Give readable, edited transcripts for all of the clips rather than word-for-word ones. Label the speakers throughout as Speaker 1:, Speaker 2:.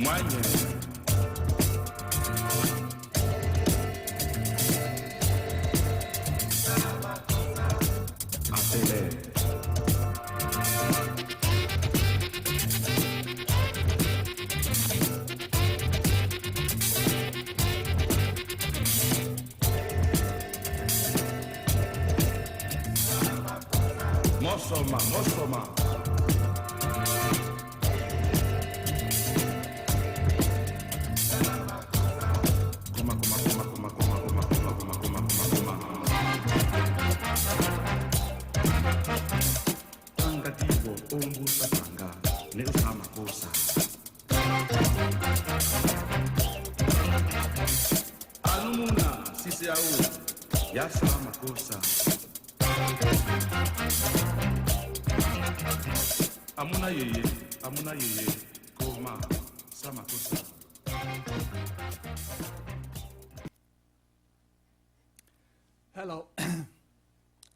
Speaker 1: Mwanye. Apele. Mosoma, Mosoma. Koma, koma, koma, koma, koma, koma, koma, koma, koma, koma, koma. Tanga tipo, ombusa tanga, ne usama kosa. Alumuna, sisi au, ya sama kosa. Amuna yeye, amuna yeye, koma, sama kosa.
Speaker 2: Hello.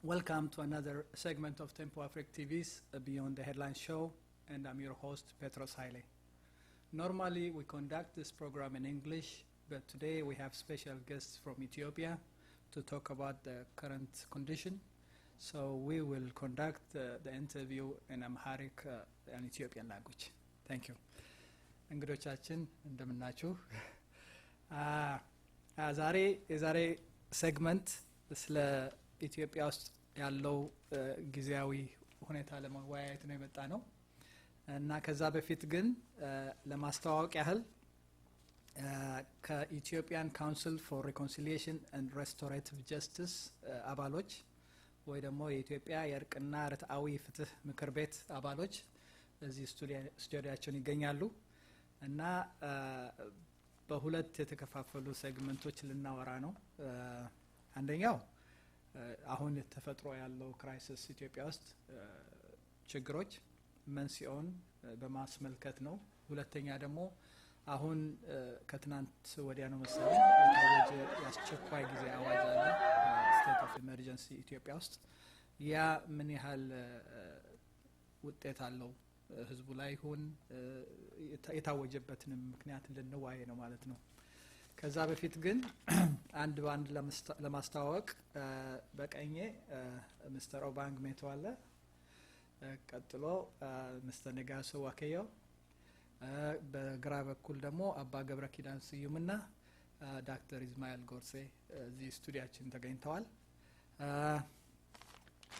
Speaker 2: Welcome to another segment of Tempo Africa TV's Beyond the Headlines show, and I'm your host, Petros Haile. Normally, we conduct this program in English, but today we have special guests from Ethiopia to talk about the current condition. So we will conduct the interview in Amharic and Ethiopian language. Thank you. እንግዶቻችን እንደምናችሁ። ዛሬ የዛሬ segment ስለ ኢትዮጵያ ውስጥ ያለው ጊዜያዊ ሁኔታ ለመወያየት ነው የመጣነው እና ከዛ በፊት ግን ለማስተዋወቅ ያህል ከ Ethiopian Council for Reconciliation and Restorative Justice አባሎች ወይ ደግሞ የኢትዮጵያ የእርቅና ርትዓዊ ፍትህ ምክር ቤት አባሎች እዚህ ስቱዲያችን ይገኛሉ እና በሁለት የተከፋፈሉ segment ኦች ልናወራ ነው። አንደኛው አሁን ተፈጥሮ ያለው crisis ኢትዮጵያ ውስጥ ችግሮች መንስኤውን በማስመልከት ነው። ሁለተኛ ደግሞ አሁን ከትናንት ወዲያ ነው መሰለኝ የታወጀ የአስቸኳይ ጊዜ አዋጅ አለ፣ state of emergency ኢትዮጵያ ውስጥ። ያ ምን ያህል ውጤት አለው ህዝቡ ላይ ይሁን የታወጀበትንም ምክንያት ልንወያይ ነው ማለት ነው። ከዛ በፊት ግን አንድ በአንድ ለማስተዋወቅ በቀኜ ሚስተር ኦባንግ ሜቶ አለ። ቀጥሎ ሚስተር ነጋሶ ዋኬዮ፣ በግራ በኩል ደግሞ አባ ገብረ ኪዳን ስዩምና ዳክተር ኢስማኤል ጎርሴ እዚህ ስቱዲያችን ተገኝተዋል።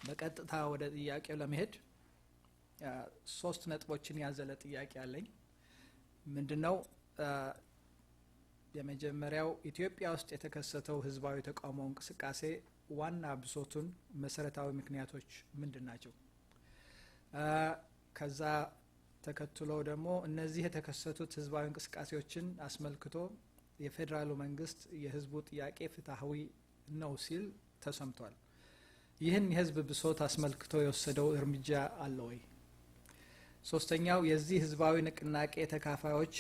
Speaker 2: በቀጥታ ወደ ጥያቄው ለመሄድ ሶስት ነጥቦችን ያዘለ ጥያቄ አለኝ። ምንድነው? የመጀመሪያው ኢትዮጵያ ውስጥ የተከሰተው ህዝባዊ ተቃውሞ እንቅስቃሴ ዋና ብሶቱን መሰረታዊ ምክንያቶች ምንድን ናቸው? ከዛ ተከትሎ ደግሞ እነዚህ የተከሰቱት ህዝባዊ እንቅስቃሴዎችን አስመልክቶ የፌዴራሉ መንግስት የህዝቡ ጥያቄ ፍትሐዊ ነው ሲል ተሰምቷል። ይህን የህዝብ ብሶት አስመልክቶ የወሰደው እርምጃ አለ ወይ? ሶስተኛው የዚህ ህዝባዊ ንቅናቄ ተካፋዮች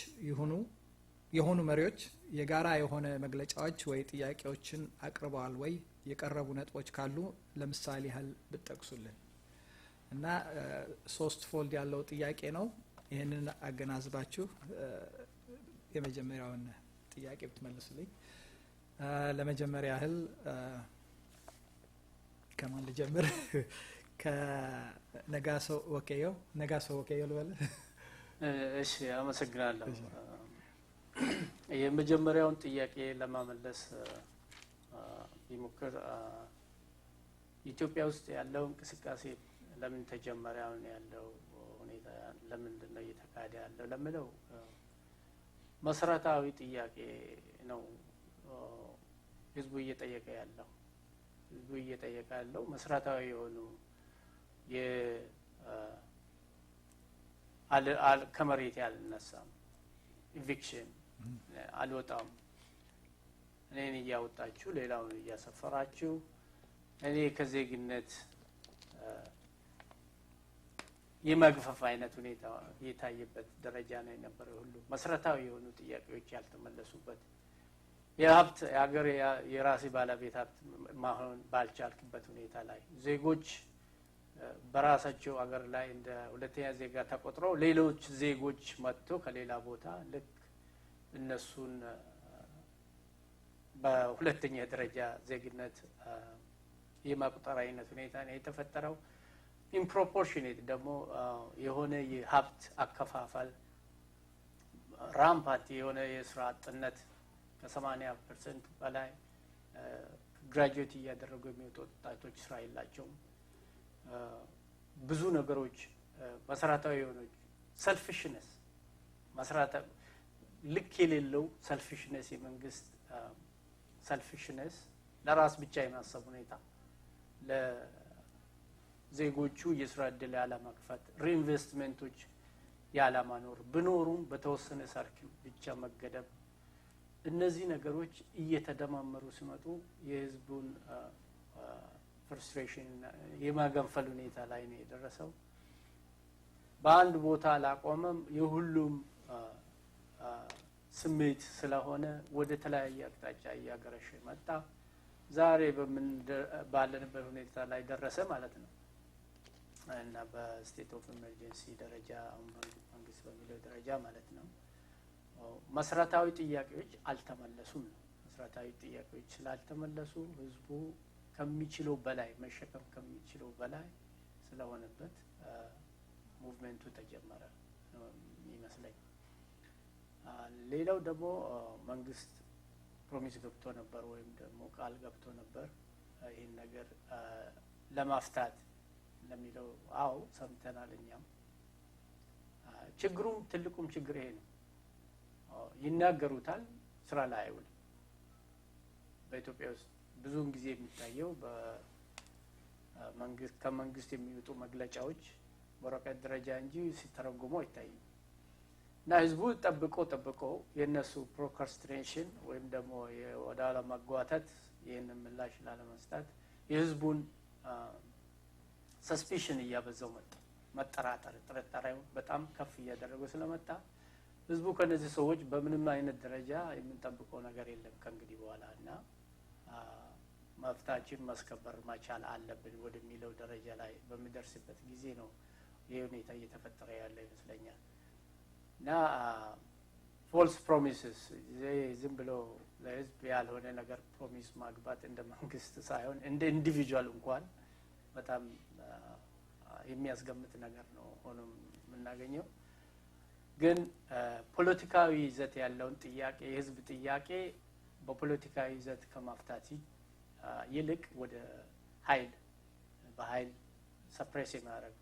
Speaker 2: የሆኑ መሪዎች የጋራ የሆነ መግለጫዎች ወይ ጥያቄዎችን አቅርበዋል ወይ? የቀረቡ ነጥቦች ካሉ ለምሳሌ ያህል ብትጠቅሱልን። እና ሶስት fold ያለው ጥያቄ ነው። ይህንን አገናዝባችሁ የመጀመሪያውን ጥያቄ ብትመልሱልኝ። ለመጀመሪያ ያህል ከማን ልጀምር? ከነጋሶ ወኬዮ፣ ነጋሶ ወኬዮ ልበል።
Speaker 3: እሺ፣ አመሰግናለሁ። የመጀመሪያውን ጥያቄ ለመመለስ ቢሞክር ኢትዮጵያ ውስጥ ያለው እንቅስቃሴ ለምን ተጀመረ፣ አሁን ያለው ሁኔታ ለምንድን ነው እየተካሄደ ያለው ለሚለው መሰረታዊ ጥያቄ ነው ህዝቡ እየጠየቀ ያለው። ህዝቡ እየጠየቀ ያለው መሰረታዊ የሆኑ ከመሬት ያልነሳም፣ eviction፣ አልወጣም፣ እኔን እያወጣችሁ ሌላውን እያሰፈራችሁ፣ እኔ ከዜግነት የመግፈፍ አይነት ሁኔታ የታየበት ደረጃ ነው የነበረው። ሁሉ መሰረታዊ የሆኑ ጥያቄዎች ያልተመለሱበት፣ የሀብት የሀገር የራሴ ባለቤት ሀብት መሆን ባልቻልክበት ሁኔታ ላይ ዜጎች በራሳቸው አገር ላይ እንደ ሁለተኛ ዜጋ ተቆጥረው ሌሎች ዜጎች መጥቶ ከሌላ ቦታ ልክ እነሱን በሁለተኛ ደረጃ ዜግነት የመቁጠር አይነት ሁኔታ ነው የተፈጠረው። In proportionate ደግሞ የሆነ የሀብት አከፋፈል፣ rampant የሆነ የስራ አጥነት፣ ከ80% በላይ graduate እያደረጉ የሚወጡ ወጣቶች ስራ የላቸውም። ብዙ ነገሮች መሰረታዊ የሆኑ selfishness፣ መሰረተ ልክ የሌለው selfishness፣ የመንግስት selfishness፣ ለራስ ብቻ የማሰብ ሁኔታ፣ ለዜጎቹ የስራ እድል ያለመክፈት፣ reinvestment ኦች ያለመኖር፣ ቢኖሩም በተወሰነ circle ብቻ መገደብ፣ እነዚህ ነገሮች እየተደማመሩ ሲመጡ የህዝቡን frustration የማገንፈል ሁኔታ ላይ ነው የደረሰው። በአንድ ቦታ አላቆመም። የሁሉም ስሜት ስለሆነ ወደ ተለያየ አቅጣጫ እያገረሸ መጣ። ዛሬ ባለንበት ሁኔታ ላይ ደረሰ ማለት ነው እና በ state of emergency ደረጃ፣ አሁን መንግስት በሚለው ደረጃ ማለት ነው። መሰረታዊ ጥያቄዎች አልተመለሱም ነው። መሰረታዊ ጥያቄዎች ስላልተመለሱ ህዝቡ ከሚችለው በላይ፣ መሸከም ከሚችለው በላይ ስለሆነበት movement ኡ ተጀመረ ነው የሚመስለኝ። ሌላው ደግሞ መንግስት promise ገብቶ ነበር ወይም ደግሞ ቃል ገብቶ ነበር ይህን ነገር ለመፍታት ለሚለው፣ አዎ ሰምተናል። እኛም ችግሩም ትልቁም ችግር ይሄ ነው። ይናገሩታል፣ ስራ ላይ አይውልም። በኢትዮጵያ ውስጥ ብዙውን ጊዜ የሚታየው በመንግስት ከመንግስት የሚወጡ መግለጫዎች በወረቀት ደረጃ እንጂ ሲተረጎሙ አይታይም። እና ህዝቡ ጠብቆ ጠብቆ የእነሱ procrastination ወይም ደግሞ ወደ ኋላ መጓተት፣ ይህንን ምላሽ ላለመስጠት የህዝቡን suspicion እያበዛው መጣ። መጠራጠር፣ ጥርጣሬው በጣም ከፍ እያደረገው ስለመጣ ህዝቡ ከነዚህ ሰዎች በምንም አይነት ደረጃ የምንጠብቀው ነገር የለም ከእንግዲህ በኋላ እና መብታችን ማስከበር መቻል አለብን ወደሚለው ደረጃ ላይ በሚደርስበት ጊዜ ነው ይህ ሁኔታ እየተፈጠረ ያለ ይመስለኛል። እና false promises፣ ዝም ብሎ ለህዝብ ያልሆነ ነገር promise ማግባት እንደ መንግስት ሳይሆን እንደ individual እንኳን በጣም የሚያስገምት ነገር ነው ሆኖ የምናገኘው። ግን ፖለቲካዊ ይዘት ያለውን ጥያቄ፣ የህዝብ ጥያቄ በፖለቲካዊ ይዘት ከመፍታት ይልቅ ወደ ኃይል፣ በኃይል suppress የማድረግ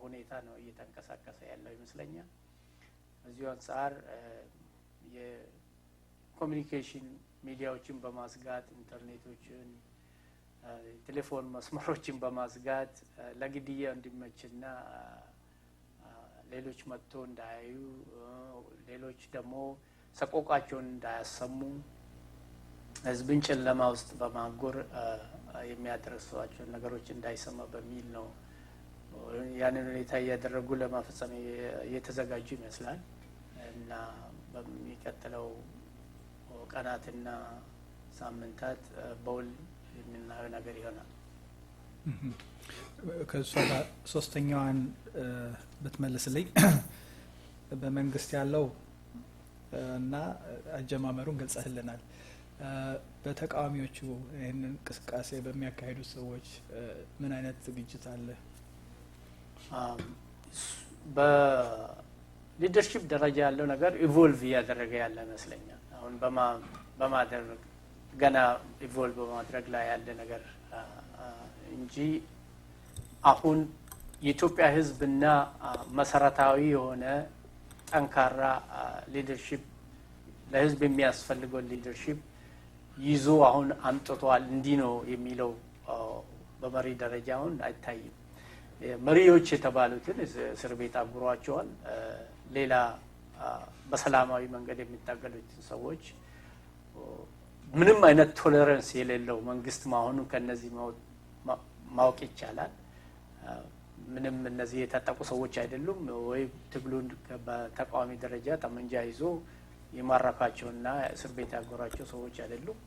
Speaker 3: ሁኔታ ነው እየተንቀሳቀሰ ያለው ይመስለኛል። በዚሁ አንጻር የ communication ሚዲያዎችን በማዝጋት፣ ኢንተርኔቶችን፣ ቴሌፎን መስመሮችን በማዝጋት ለግድያ እንዲመችና ሌሎች መጥቶ እንዳያዩ፣ ሌሎች ደግሞ ሰቆቃቸውን እንዳያሰሙ ህዝብን ጨለማ ውስጥ በማጎር የሚያደርሷቸውን ነገሮች እንዳይሰማ በሚል ነው ያንን ሁኔታ እያደረጉ ለማፈጸም እየተዘጋጁ ይመስላል እና በሚቀጥለው ቀናትና ሳምንታት በውል የምናየው ነገር ይሆናል።
Speaker 2: ከእሷ ጋር ሶስተኛዋን ብትመልስልኝ፣ በመንግስት ያለው እና አጀማመሩን ገልጸህልናል። በተቃዋሚዎቹ ይህንን እንቅስቃሴ በሚያካሂዱት ሰዎች ምን አይነት ዝግጅት አለ?
Speaker 3: በ leadership ደረጃ ያለው ነገር evolve እያደረገ ያለ ይመስለኛል። አሁን በማድረግ ገና evolve በማድረግ ላይ ያለ ነገር እንጂ አሁን የኢትዮጵያ ሕዝብና መሰረታዊ የሆነ ጠንካራ leadership፣ ለሕዝብ የሚያስፈልገውን leadership ይዞ አሁን አምጥቷል፣ እንዲህ ነው የሚለው በመሪ ደረጃ አሁን አይታይም። መሪዎች የተባሉትን እስር ቤት አጉሯቸዋል። ሌላ በሰላማዊ መንገድ የሚታገሉትን ሰዎች ምንም አይነት tolerance የሌለው መንግስት መሆኑን ከነዚህ ማወቅ ይቻላል። ምንም እነዚህ የታጠቁ ሰዎች አይደሉም ወይ ትግሉን በተቃዋሚ ደረጃ ጠመንጃ ይዞ የማረካቸውና እስር ቤት ያጎራቸው ሰዎች አይደሉም።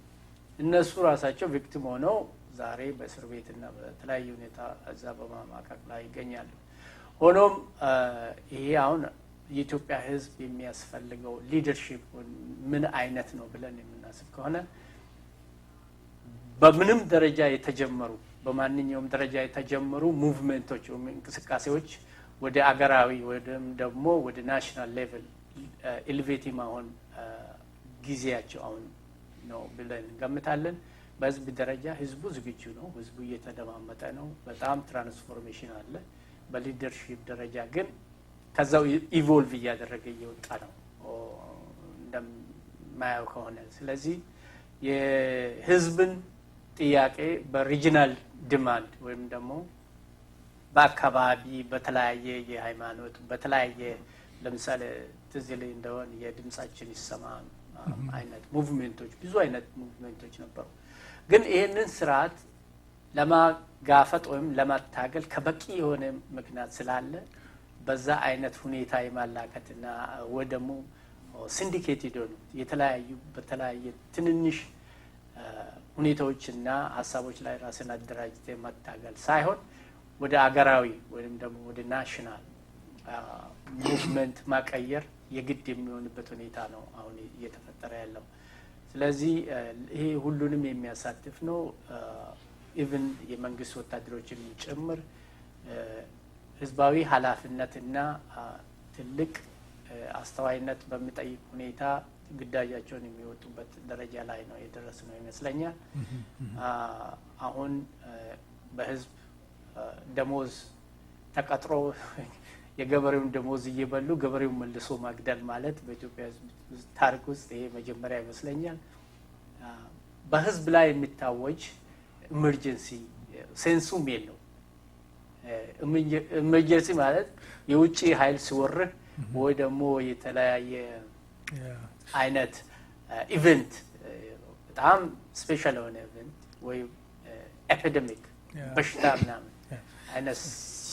Speaker 3: እነሱ ራሳቸው victim ሆነው ዛሬ በእስር ቤትና በተለያየ ሁኔታ እዛ በማማቀቅ ላይ ይገኛሉ። ሆኖም ይሄ አሁን የኢትዮጵያ ሕዝብ የሚያስፈልገው leadership ምን አይነት ነው ብለን የምናስብ ከሆነ፣ በምንም ደረጃ የተጀመሩ፣ በማንኛውም ደረጃ የተጀመሩ movement ኦች ወይም እንቅስቃሴዎች ወደ አገራዊ ወይም ደግሞ ወደ national level elevate መሆን ጊዜያቸው አሁን ነው ብለን እንገምታለን። በህዝብ ደረጃ ህዝቡ ዝግጁ ነው። ህዝቡ እየተደማመጠ ነው። በጣም transformation አለ። በ leadership ደረጃ ግን ከዛው evolve እያደረገ እየወጣ ነው እንደማየው ከሆነ። ስለዚህ የህዝብን ጥያቄ በ regional demand ወይም ደግሞ በአካባቢ በተለያየ የሃይማኖት፣ በተለያየ፣ ለምሳሌ ትዝ ይለኝ እንደሆን የድምጻችን ይሰማ አይነት movement ኦች፣ ብዙ አይነት movement ኦች ነበሩ። ግን ይህንን ስርዓት ለማጋፈጥ ወይም ለማታገል ከበቂ የሆነ ምክንያት ስላለ በዛ አይነት ሁኔታ የማላከትና ወይ ደግሞ syndicated የሆኑ የተለያዩ በተለያየ ትንንሽ ሁኔታዎችና ሀሳቦች ላይ ራስን አደራጅተ መታገል ሳይሆን ወደ አገራዊ ወይም ደግሞ ወደ national movement ማቀየር የግድ የሚሆንበት ሁኔታ ነው አሁን እየተፈጠረ ያለው። ስለዚህ ይሄ ሁሉንም የሚያሳትፍ ነው። Even የመንግስት ወታደሮችን ጭምር ህዝባዊ ኃላፊነትና ትልቅ አስተዋይነት በሚጠይቅ ሁኔታ ግዳጃቸውን የሚወጡበት ደረጃ ላይ ነው የደረስነው ይመስለኛል። አሁን በህዝብ ደሞዝ ተቀጥሮ የገበሬውን ደሞዝ እየበሉ ገበሬውን መልሶ መግደል ማለት በኢትዮጵያ ህዝብ ታሪክ ውስጥ ይሄ መጀመሪያ ይመስለኛል። በህዝብ ላይ የሚታወጅ emergency sense ኡም የለው። Emergency ማለት የውጭ ኃይል ሲወርህ ወይ ደግሞ የተለያየ አይነት event፣ በጣም special የሆነ event ወይ epidemic በሽታ ምናምን አይነት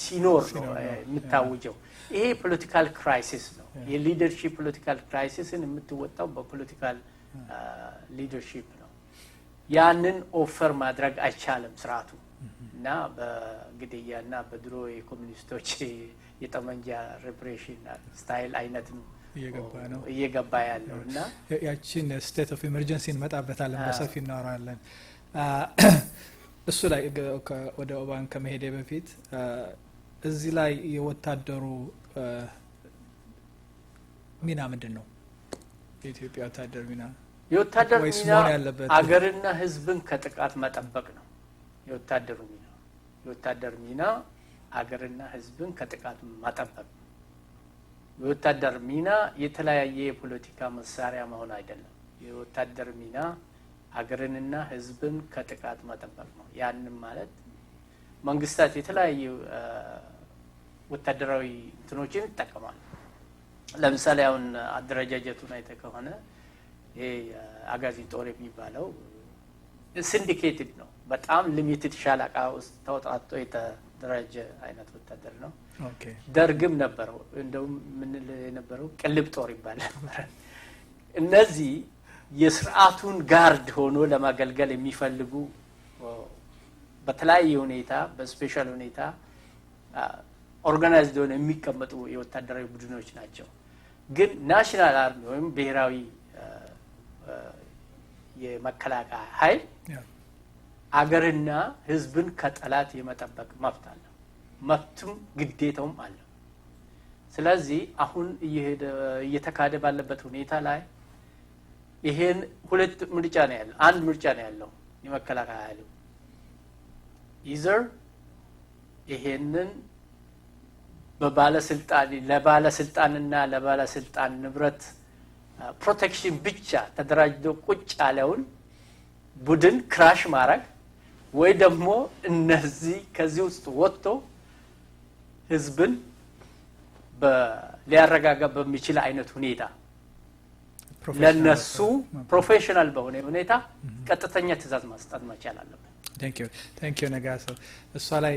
Speaker 3: ሲኖር ነው የምታውጀው። ይሄ political crisis ነው። የ leadership political crisis ን የምትወጣው በ political leadership ነው። ያንን offer ማድረግ አይቻልም ስርዓቱ እና በግድያና በድሮ የኮሚኒስቶች የጠመንጃ repression style አይነት ነው
Speaker 2: እየገባ ነው።
Speaker 3: እየገባ ያለው እና
Speaker 2: ያችን state of emergency እንመጣበታለን፣ በሰፊ እናወራለን። እሱ ላይ ወደ ኦባንግ ከመሄዴ በፊት እዚህ ላይ የወታደሩ ሚና ምንድን ነው? የኢትዮጵያ ወታደር ሚና
Speaker 3: የወታደር
Speaker 2: ወይስ
Speaker 3: ሚና
Speaker 2: መሆን ያለበት?
Speaker 3: አገርና ሕዝብን ከጥቃት መጠበቅ ነው። የወታደሩ ሚና፣ የወታደር ሚና አገርና ሕዝብን ከጥቃት መጠበቅ ነው። የወታደር ሚና የተለያየ የፖለቲካ መሳሪያ መሆን አይደለም። የወታደር ሚና አገርንና ሕዝብን ከጥቃት መጠበቅ ነው። ያንም ማለት መንግስታት የተለያዩ ወታደራዊ እንትኖችን ይጠቀማሉ። ለምሳሌ አሁን አደረጃጀቱን አይተህ ከሆነ ይሄ አጋዚ ጦር የሚባለው syndicated ነው። በጣም limited ሻለቃ ውስጥ ተወጣጥቶ የተደራጀ አይነት ወታደር ነው። ደርግም ነበረው። እንደውም ምንል የነበረው ቅልብ ጦር ይባል ነበረ። እነዚህ የስርዓቱን guard ሆኖ ለማገልገል የሚፈልጉ በተለያየ ሁኔታ፣ በ special ሁኔታ organized ሆነ የሚቀመጡ የወታደራዊ ቡድኖች ናቸው። ግን national army ወይም ብሔራዊ የመከላከያ ኃይል አገርና ሕዝብን ከጠላት የመጠበቅ መብት አለው። መብቱም ግዴታውም አለው። ስለዚህ አሁን እየሄደ እየተካሄደ ባለበት ሁኔታ ላይ ይሄን ሁለት ምርጫ ነው ያለው። አንድ ምርጫ ነው ያለው የመከላከያ ኃይሉ፣ either ይሄንን በባለስልጣን ለባለስልጣንና ለባለስልጣን ንብረት protection ብቻ ተደራጅቶ ቁጭ ያለውን ቡድን crush ማድረግ ወይ ደግሞ እነዚህ ከዚህ ውስጥ ወጥቶ ህዝብን ሊያረጋጋ በሚችል አይነት ሁኔታ ለነሱ professional በሆነ ሁኔታ ቀጥተኛ ትእዛዝ መስጠት መቻል አለብን።
Speaker 2: Thank you ነጋሶ። እሷ ላይ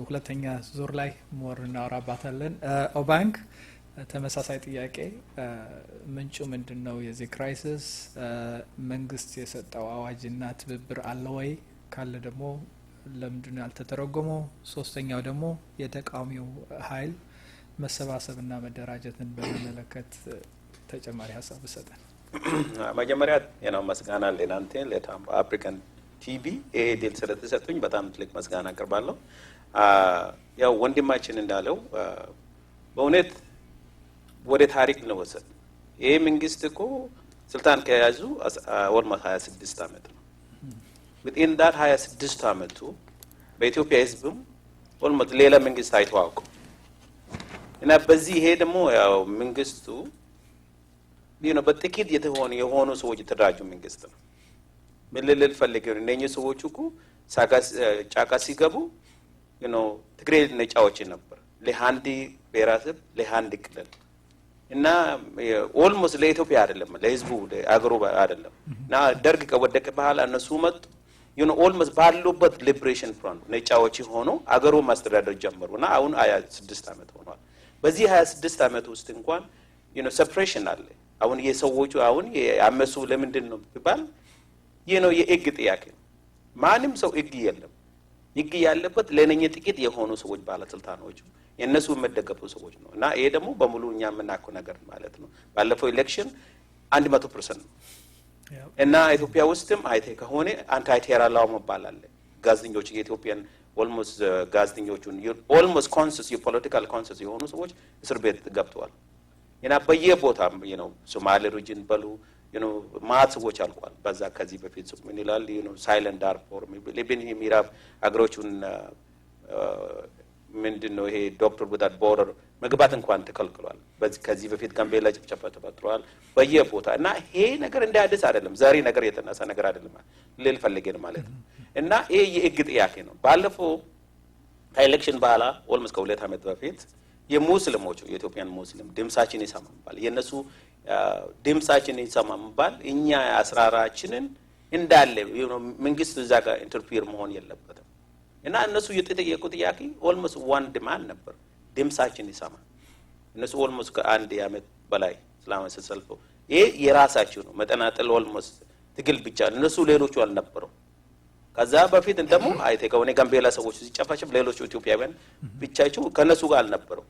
Speaker 2: ሁለተኛ ዙር ላይ more እናወራባታለን። ኦባንግ፣ ተመሳሳይ ጥያቄ፣ ምንጩ ምንድን ነው የዚህ crisis? መንግስት የሰጠው አዋጅና ትብብር አለ ወይ? ካለ ደግሞ ለምንድን ነው ያልተተረጎመው? ሶስተኛው ደግሞ የተቃዋሚው ኃይል መሰባሰብና መደራጀትን በሚመለከት ተጨማሪ ሀሳብ ብሰጠን።
Speaker 4: መጀመሪያ ነው ምስጋና ለናንተ፣ ለታምባ አፍሪካን ቲቪ፣ ይሄ እድል ስለተሰጡኝ በጣም ትልቅ ምስጋና አቅርባለሁ። ያው ወንድማችን እንዳለው በእውነት ወደ ታሪክ እንወሰድ። ይሄ መንግስት እኮ ስልጣን ከያዙ almost 26 ዓመት ነው። Within that 26 ዓመቱ በኢትዮጵያ ሕዝብም almost ሌላ መንግስት አይቶ አያውቅም። እና በዚህ ይሄ ደግሞ ያው መንግስቱ በጥቂት የሆኑ ሰዎች የተደራጁ መንግስት ነው። ምን ልል ፈልጌ ነው? እነኚህ ሰዎች እኮ ጫካ ሲገቡ ትግሬ ነጫዎች ነበር ለአንድ ብሔረሰብ፣ ለአንድ ክልል እና almost ለኢትዮጵያ አይደለም፣ ለህዝቡ፣ ለአገሩ አይደለም። እና ደርግ ከወደቀ በኋላ እነሱ መጡ። Almost ባሉበት liberation front ነጫዎች ሆኖ አገሩ ማስተዳደር ጀመሩ እና አሁን 26 ዓመት ሆኗል። በዚህ 26 ዓመት ውስጥ እንኳን separation አለ። አሁን የሰዎቹ አሁን ያመሱ ለምንድን ነው ቢባል ይህ ነው የህግ ጥያቄ ነው። ማንም ሰው ህግ የለም። ህግ ያለበት ለነኚህ ጥቂት የሆኑ ሰዎች፣ ባለስልጣኖቹ፣ የእነሱ የመደገፉ ሰዎች ነው። እና ይሄ ደግሞ በሙሉ እኛ የምናውቀው ነገር ማለት ነው። ባለፈው election 100% ነው። እና ኢትዮጵያ ውስጥም አይተህ ከሆነ anti-terror law መባል አለ። ጋዜጠኞች የኢትዮጵያን almost ጋዜጠኞቹን almost conscious የ political conscious የሆኑ ሰዎች እስር ቤት ገብተዋል። እና በየቦታ ነው፣ ሶማሌ region በሉ ማት ሰዎች አልቋል። በዛ ከዚህ በፊት ምን ይላል silent ዳርፎር ሊብን የምዕራብ አገሮቹን ምንድን ነው ይሄ Doctor Without Border መግባት እንኳን ተከልክሏል። ከዚህ በፊት ጋምቤላ ጭፍጨፋ ተፈጥሯል በየቦታ። እና ይሄ ነገር እንደ አዲስ አይደለም፣ ዛሬ ነገር የተነሳ ነገር አይደለም ልል ፈልጌ ነው ማለት ነው። እና ይሄ የህግ ጥያቄ ነው። ባለፈው ከ election በኋላ almost ከ2 ዓመት በፊት የሙስሊሞቹ፣ የኢትዮጵያን ሙስሊም ድምጻችን ይሰማ የሚባል፣ የእነሱ ድምጻችን ይሰማ የሚባል፣ እኛ አስራራችንን እንዳለ መንግስት እዛ ጋር interfere መሆን የለበትም። እና እነሱ የተጠየቁ ጥያቄ almost one demand ነበር፣ ድምጻችን ይሰማ። እነሱ almost ከአንድ ዓመት በላይ ሰላማዊ ሰልፍ ይሄ የራሳቸው ነው መጠናጠል almost ትግል ብቻ እነሱ ሌሎቹ አልነበረው። ከዛ በፊት ደግሞ አይተህ ከሆነ ጋምቤላ ሰዎች ሲጨፈጨፍ ሌሎቹ ኢትዮጵያውያን ብቻቸው ከነሱ ጋር አልነበረው።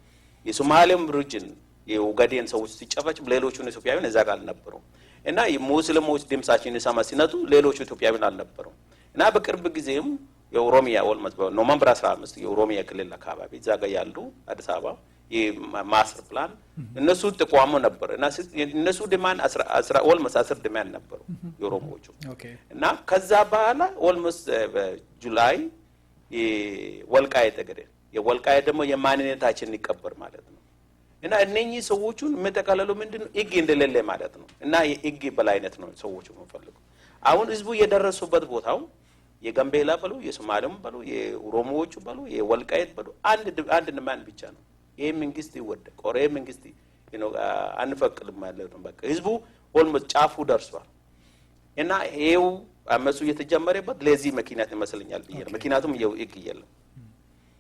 Speaker 4: የሶማሌም region የኦጋዴን ሰዎች ሲጨፈጭፍ ሌሎቹን ኢትዮጵያውያን እዛ ጋር አልነበረው። እና የሙስሊሞች ድምጻችን ይሰማ ሲነቱ ሌሎቹ ኢትዮጵያውያን አልነበረው። እና በቅርብ ጊዜም የኦሮሚያ almost በ November 15 የኦሮሚያ ክልል አካባቢ እዛ ጋር ያሉ አዲስ አበባ የ master plan እነሱ ተቋሙ ነበር። እና እነሱ demand almost 10 demand ነበሩ የኦሮሞዎቹ። እና ከዛ በኋላ almost በ July የወልቃይት ጠገዴ፣ የወልቃይት ደግሞ የማንነታችን ይከበር ማለት ነው። እና እነኚህ ሰዎቹን የምጠቀለሉ ምንድን ነው ህግ እንደሌለ ማለት ነው። እና የህግ በላይነት ነው ሰዎቹ የምፈልጉ። አሁን ህዝቡ የደረሱበት ቦታው የጋምቤላ በሉ፣ የሶማሌም በሉ፣ የኦሮሞዎቹ በሉ፣ የወልቃይት በሉ፣ አንድ demand ብቻ ነው። ይህ መንግስት ይወደቅ or ይህ መንግስት አንፈቅድም ማለት ነው። በቃ ህዝቡ almost ጫፉ ደርሷል። እና ይሄው አመፁ እየተጀመረበት ለዚህ ምክንያት ይመስለኛል ብዬ ነው። ምክንያቱም ይኸው ህግ የለም።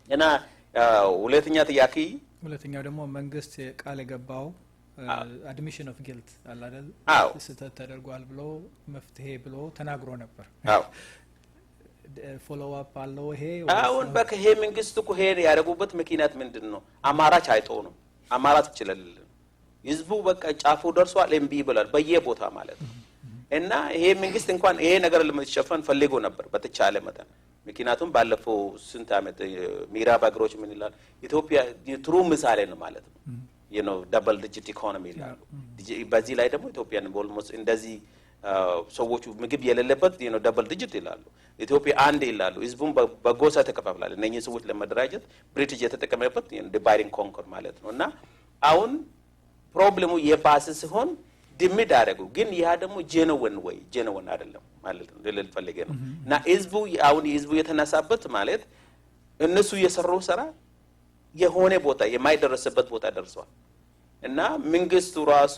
Speaker 4: እና ሁለተኛ ጥያቄ
Speaker 2: ሁለተኛው ደግሞ መንግስት ቃል የገባው admission of guilt አለ አይደል?
Speaker 4: አዎ።
Speaker 2: ስህተት ተደርጓል ብሎ መፍትሄ ብሎ ተናግሮ ነበር።
Speaker 4: አዎ።
Speaker 2: Follow up አለው ይሄ?
Speaker 4: አሁን በቃ ይሄ መንግስት እኮ ይሄ ያደረጉበት ምክንያት ምንድን ነው? አማራጭ አይቶ ነው። አማራጭ ስለሌለ ነው። ህዝቡ በቃ ጫፉ ደርሷል፣ እምቢ ብሏል በየቦታ ማለት ነው። እና ይሄ መንግስት እንኳን ይሄ ነገር ለመሸፈን ፈልጎ ነበር በተቻለ መጠን። ምክንያቱም ባለፈው ስንት ዓመት ምዕራብ ሀገሮች ምን ይላል፣ ኢትዮጵያ ጥሩ ምሳሌ ነው ማለት ነው። Double digit economy ይላሉ። በዚህ ላይ ደግሞ ኢትዮጵያን almost እንደዚህ ሰዎቹ ምግብ የሌለበት double digit ይላሉ። ኢትዮጵያ አንድ ይላሉ። ህዝቡም በጎሳ ተከፋፍላል። እነኚህ ሰዎች ለመደራጀት ብሪቲሽ የተጠቀመበት divide and conquer ማለት ነው። እና አሁን problem ኡ የባሰ ሲሆን ድምድ አደረጉ። ግን ያ ደግሞ genuine ወይ genuine አይደለም ማለት ነው ልል ፈልጌ ነው። እና ህዝቡ አሁን ህዝቡ የተነሳበት ማለት እነሱ የሰሩ ስራ የሆነ ቦታ የማይደረስበት ቦታ ደርሷል። እና መንግስቱ ራሱ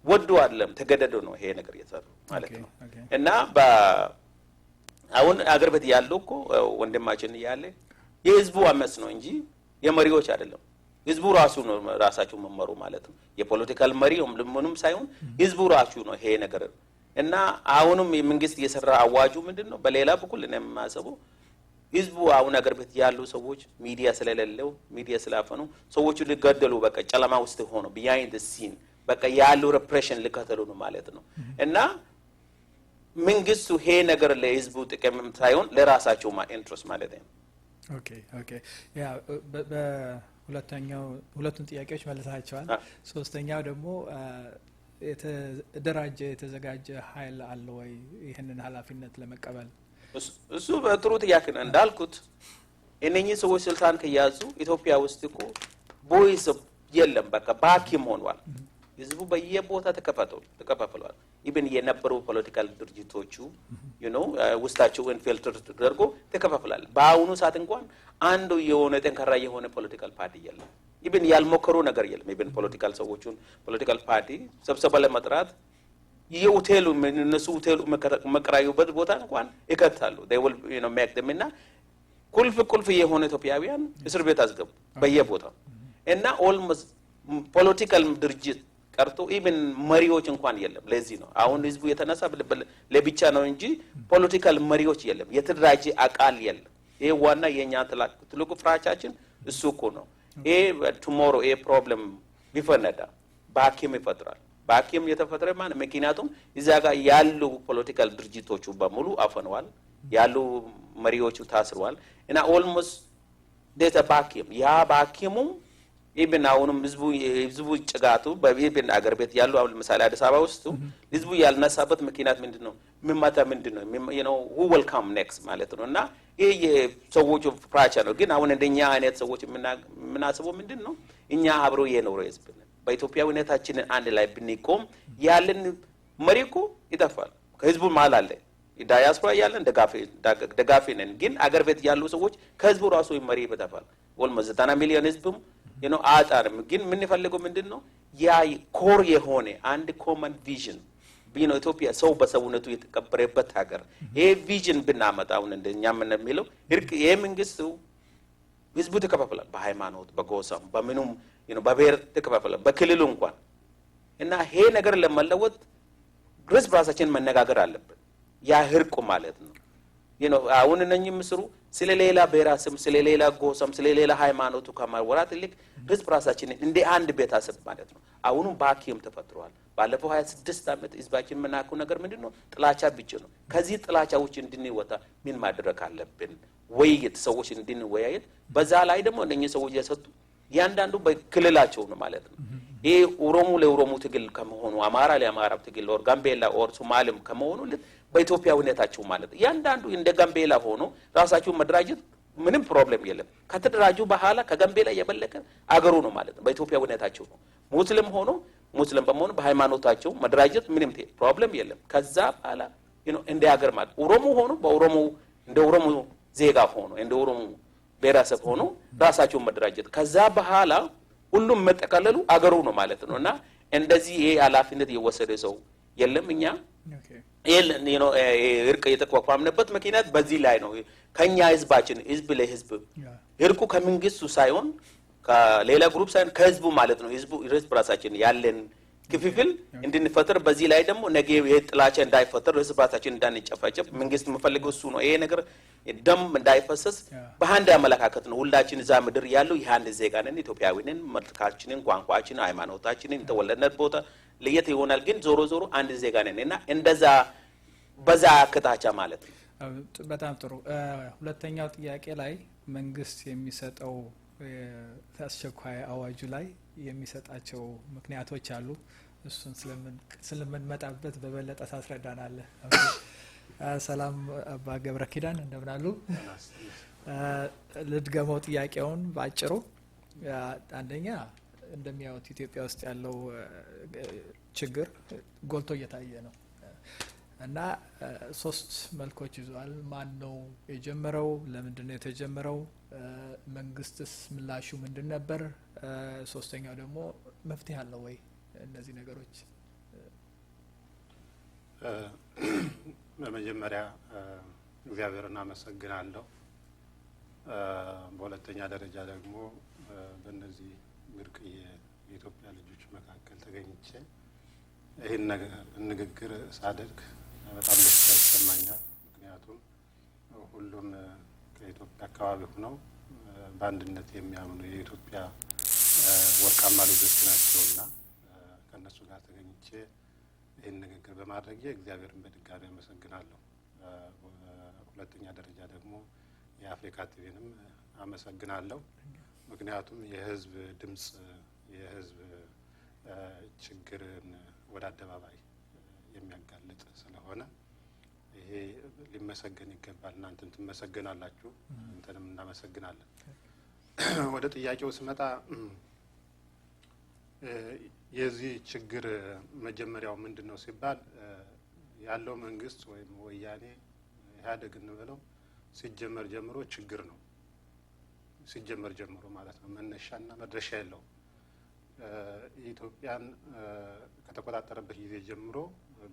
Speaker 4: ወዶ አይደለም፣ ተገደዶ ነው ይሄ ነገር እየሰሩ ማለት ነው። እና አሁን አገር ቤት ያለው እኮ ወንድማችን እያለ የህዝቡ አመፅ ነው እንጂ የመሪዎች አይደለም። ህዝቡ ራሱ ነው ራሳቸው መመሩ ማለት ነው። የ political መሪ ምንም ሳይሆን ህዝቡ ራሱ ነው ይሄ ነገር። እና አሁንም መንግስት እየሰራ አዋጁ ምንድን ነው? በሌላ በኩል እኔ የማስበው ህዝቡ አሁን አገር ቤት ያሉ ሰዎች ሚዲያ ስለሌለው፣ ሚዲያ ስላፈኑ፣ ሰዎቹ ሊገደሉ በቃ ጨለማ ውስጥ ሆኖ behind scene በቃ ያሉ repression ሊከተሉ ነው ማለት ነው። እና መንግስቱ ይሄ ነገር ለህዝቡ ጥቅም ሳይሆን ለራሳቸው interest ማለት ነው።
Speaker 2: Okay, yeah፣ በሁለተኛው ሁለቱን ጥያቄዎች መልሳቸዋል። ሶስተኛው ደግሞ የተደራጀ የተዘጋጀ ኃይል አለ ወይ ይህንን ኃላፊነት ለመቀበል?
Speaker 4: እሱ በጥሩ ጥያቄ ነው። እንዳልኩት እነኚህ ሰዎች ስልጣን ከያዙ ኢትዮጵያ ውስጥ እኮ voice የለም፣ በቃ vacuum ሆኗል። ህዝቡ በየቦታ ተከፋፍሏል። Even የነበሩ political ድርጅቶቹ ውስጣቸው infiltrate ተደርጎ ተከፋፍሏል። በአሁኑ ሰዓት እንኳን አንዱ የሆነ ጠንካራ የሆነ political party የለም። Even ያልሞከሩ ነገር የለም። Even political ሰዎቹን political party ስብሰባ ለመጥራት የሆቴሉ እነሱ ሆቴሉ መከራዩበት ቦታ እንኳን ይከታሉ። They will make them እና ቁልፍ ቁልፍ የሆነ ኢትዮጵያውያን እስር ቤት አስገቡ በየቦታው። እና almost political ድርጅት ቀርቶ even መሪዎች እንኳን የለም። ለዚህ ነው አሁን ህዝቡ የተነሳ ለብቻ ነው እንጂ political መሪዎች የለም፣ የተደራጀ አካል የለም። ይሄ ዋና የእኛ ትልቁ ፍራቻችን እሱ እኮ ነው። ይሄ tomorrow ይሄ problem ቢፈነዳ vacuum ይፈጥራል። Vacuum የተፈጠረ ማለት ምክንያቱም እዚያ ጋር ያሉ political ድርጅቶቹ በሙሉ አፈነዋል፣ ያሉ መሪዎቹ ታስረዋል እና almost there's a vacuum። ያ vacuum ኡ even አሁንም ህዝቡ ጭጋቱ በ even አገር ቤት ያሉ አሁን ለምሳሌ አዲስ አበባ ውስጥ ህዝቡ ያልነሳበት ምክንያት ምንድን ነው? የሚመጣ ምንድን ነው? Who will come next ማለት ነው። እና ይህ የሰዎቹ ፍራቻ ነው። ግን አሁን እንደኛ አይነት ሰዎች የምናስበው ምንድን ነው? እኛ አብሮ የኖረ ህዝብ ነን። በኢትዮጵያዊነታችን አንድ ላይ ብንቆም ያለን መሪ እኮ ይጠፋል። ከህዝቡ መሀል አለ፣ ዳያስፖራ ያለን ደጋፊ ነን። ግን አገር ቤት ያሉ ሰዎች ከህዝቡ ራሱ መሪ ይጠፋል። Almost 90 ሚሊዮን ህዝብም አጣንም። ግን የምንፈልገው ምንድን ነው? ያ core የሆነ አንድ common vision ነው። ኢትዮጵያ ሰው በሰውነቱ የተከበረበት ሀገር፣ ይሄ vision ብናመጣ አሁን እንደኛ የምንለው እርቅ ይሄ መንግስቱ ህዝቡ ተከፋፍሏል። በሃይማኖት፣ በጎሳም፣ በምኑም፣ በብሔር ተከፋፍሏል። በክልሉ እንኳን። እና ይሄ ነገር ለመለወጥ እርስ በራሳችን መነጋገር አለብን። ያ እርቁ ማለት ነው። አሁን እነኚህ ምስሩ ስለ ሌላ ብሔረሰብ፣ ስለ ሌላ ጎሳም፣ ስለ ሌላ ሃይማኖቱ ከማውራት ይልቅ እርስ በራሳችንን እንደ አንድ ቤተሰብ ማለት ነው። አሁኑ vacuum ተፈጥሯል። ባለፈው 26 ዓመት ህዝባችን የምናውቀው ነገር ምንድን ነው? ጥላቻ ብቻ ነው። ከዚህ ጥላቻ ውጭ እንድንወጣ ምን ማድረግ አለብን? ውይይት፣ ሰዎች እንድንወያየት። በዛ ላይ ደግሞ እነኚህ ሰዎች የሰጡ እያንዳንዱ በክልላቸው ነው ማለት ነው። ይሄ ኦሮሞ ለኦሮሞ ትግል ከመሆኑ፣ አማራ ለአማራ ትግል or ጋምቤላ or ሶማሌም ከመሆኑ በኢትዮጵያዊነታቸው ማለት ነው። እያንዳንዱ እንደ ጋምቤላ ሆኖ ራሳቸውን መደራጀት ምንም problem የለም። ከተደራጁ በኋላ ከጋምቤላ የበለጠ አገሩ ነው ማለት ነው። በኢትዮጵያዊነታቸው ነው። ሙስሊም ሆኖ ሙስሊም በመሆኑ በሃይማኖታቸው መደራጀት ምንም problem የለም። ከዛ በኋላ እንደ ሀገር ማለት ኦሮሞ ሆኖ በኦሮሞ እንደ ኦሮሞ ዜጋ ሆኖ፣ እንደ ኦሮሞ ብሔረሰብ ሆኖ ራሳቸውን መደራጀት፣ ከዛ በኋላ ሁሉም መጠቀለሉ አገሩ ነው ማለት ነው። እና እንደዚህ ይሄ ኃላፊነት የወሰደ ሰው የለም። እኛ እርቅ የተቋቋምንበት ምክንያት በዚህ ላይ ነው። ከኛ ህዝባችን ህዝብ ለህዝብ እርቁ ከመንግስቱ ሳይሆን፣ ከሌላ group ሳይሆን ከህዝቡ ማለት ነው። ህዝቡ እርስ በራሳችን ያለን ክፍፍል እንድንፈጥር፣ በዚህ ላይ ደግሞ ነገ ጥላቻ እንዳይፈጠር፣ እርስ በራሳችን እንዳንጨፋጨፍ፣ መንግስት የምፈልገው እሱ ነው። ይሄ ነገር ደም እንዳይፈሰስ በአንድ አመለካከት ነው። ሁላችን እዛ ምድር ያለው የአንድ ዜጋ ነን፣ ኢትዮጵያዊ ነን። መልካችንን፣ ቋንቋችንን፣ ሃይማኖታችንን፣ የተወለድነት ቦታ ለየት ይሆናል፣ ግን ዞሮ ዞሮ አንድ ዜጋ ነን እና እንደዛ በዛ አቅጣጫ ማለት ነው።
Speaker 2: በጣም ጥሩ። ሁለተኛው ጥያቄ ላይ መንግስት የሚሰጠው አስቸኳይ አዋጁ ላይ የሚሰጣቸው ምክንያቶች አሉ። እሱን ስለምንመጣበት በበለጠ ታስረዳናለህ። ሰላም አባ ገብረ ኪዳን፣ እንደምን አሉ? ልድገመው ጥያቄውን በአጭሩ። አንደኛ እንደሚያዩት ኢትዮጵያ ውስጥ ያለው ችግር ጎልቶ እየታየ ነው እና ሶስት መልኮች ይዟል። ማን ነው የጀመረው? ለምንድን ነው የተጀመረው? መንግስትስ ምላሹ ምንድን ነበር? ሶስተኛው ደግሞ መፍትሄ አለው ወይ እነዚህ ነገሮች?
Speaker 1: በመጀመሪያ እግዚአብሔርን አመሰግናለሁ። በሁለተኛ ደረጃ ደግሞ በእነዚህ ብርቅዬ የኢትዮጵያ ልጆች መካከል ተገኝቼ ይህን ንግግር ሳደርግ በጣም ደስታ ይሰማኛል። ምክንያቱም ሁሉም
Speaker 5: ከኢትዮጵያ አካባቢ ሆነው በአንድነት የሚያምኑ የኢትዮጵያ ወርቃማ ልጆች ናቸውና ከእነሱ ጋር ተገኝቼ ይህን ንግግር በማድረጌ እግዚአብሔርን በድጋሚ አመሰግናለሁ። ሁለተኛ ደረጃ ደግሞ የአፍሪካ ቲቪንም አመሰግናለሁ። ምክንያቱም የሕዝብ ድምጽ፣ የሕዝብ ችግርን ወደ አደባባይ የሚያጋልጥ ስለሆነ ይሄ ሊመሰገን ይገባል። እናንተም ትመሰገናላችሁ፣ አንተንም እናመሰግናለን። ወደ ጥያቄው ስመጣ የዚህ ችግር መጀመሪያው ምንድን ነው ሲባል ያለው መንግስት ወይም ወያኔ ኢህአዴግ እንበለው ሲጀመር ጀምሮ ችግር ነው። ሲጀመር ጀምሮ ማለት ነው። መነሻና መድረሻ የለውም። ኢትዮጵያን ከተቆጣጠረበት ጊዜ ጀምሮ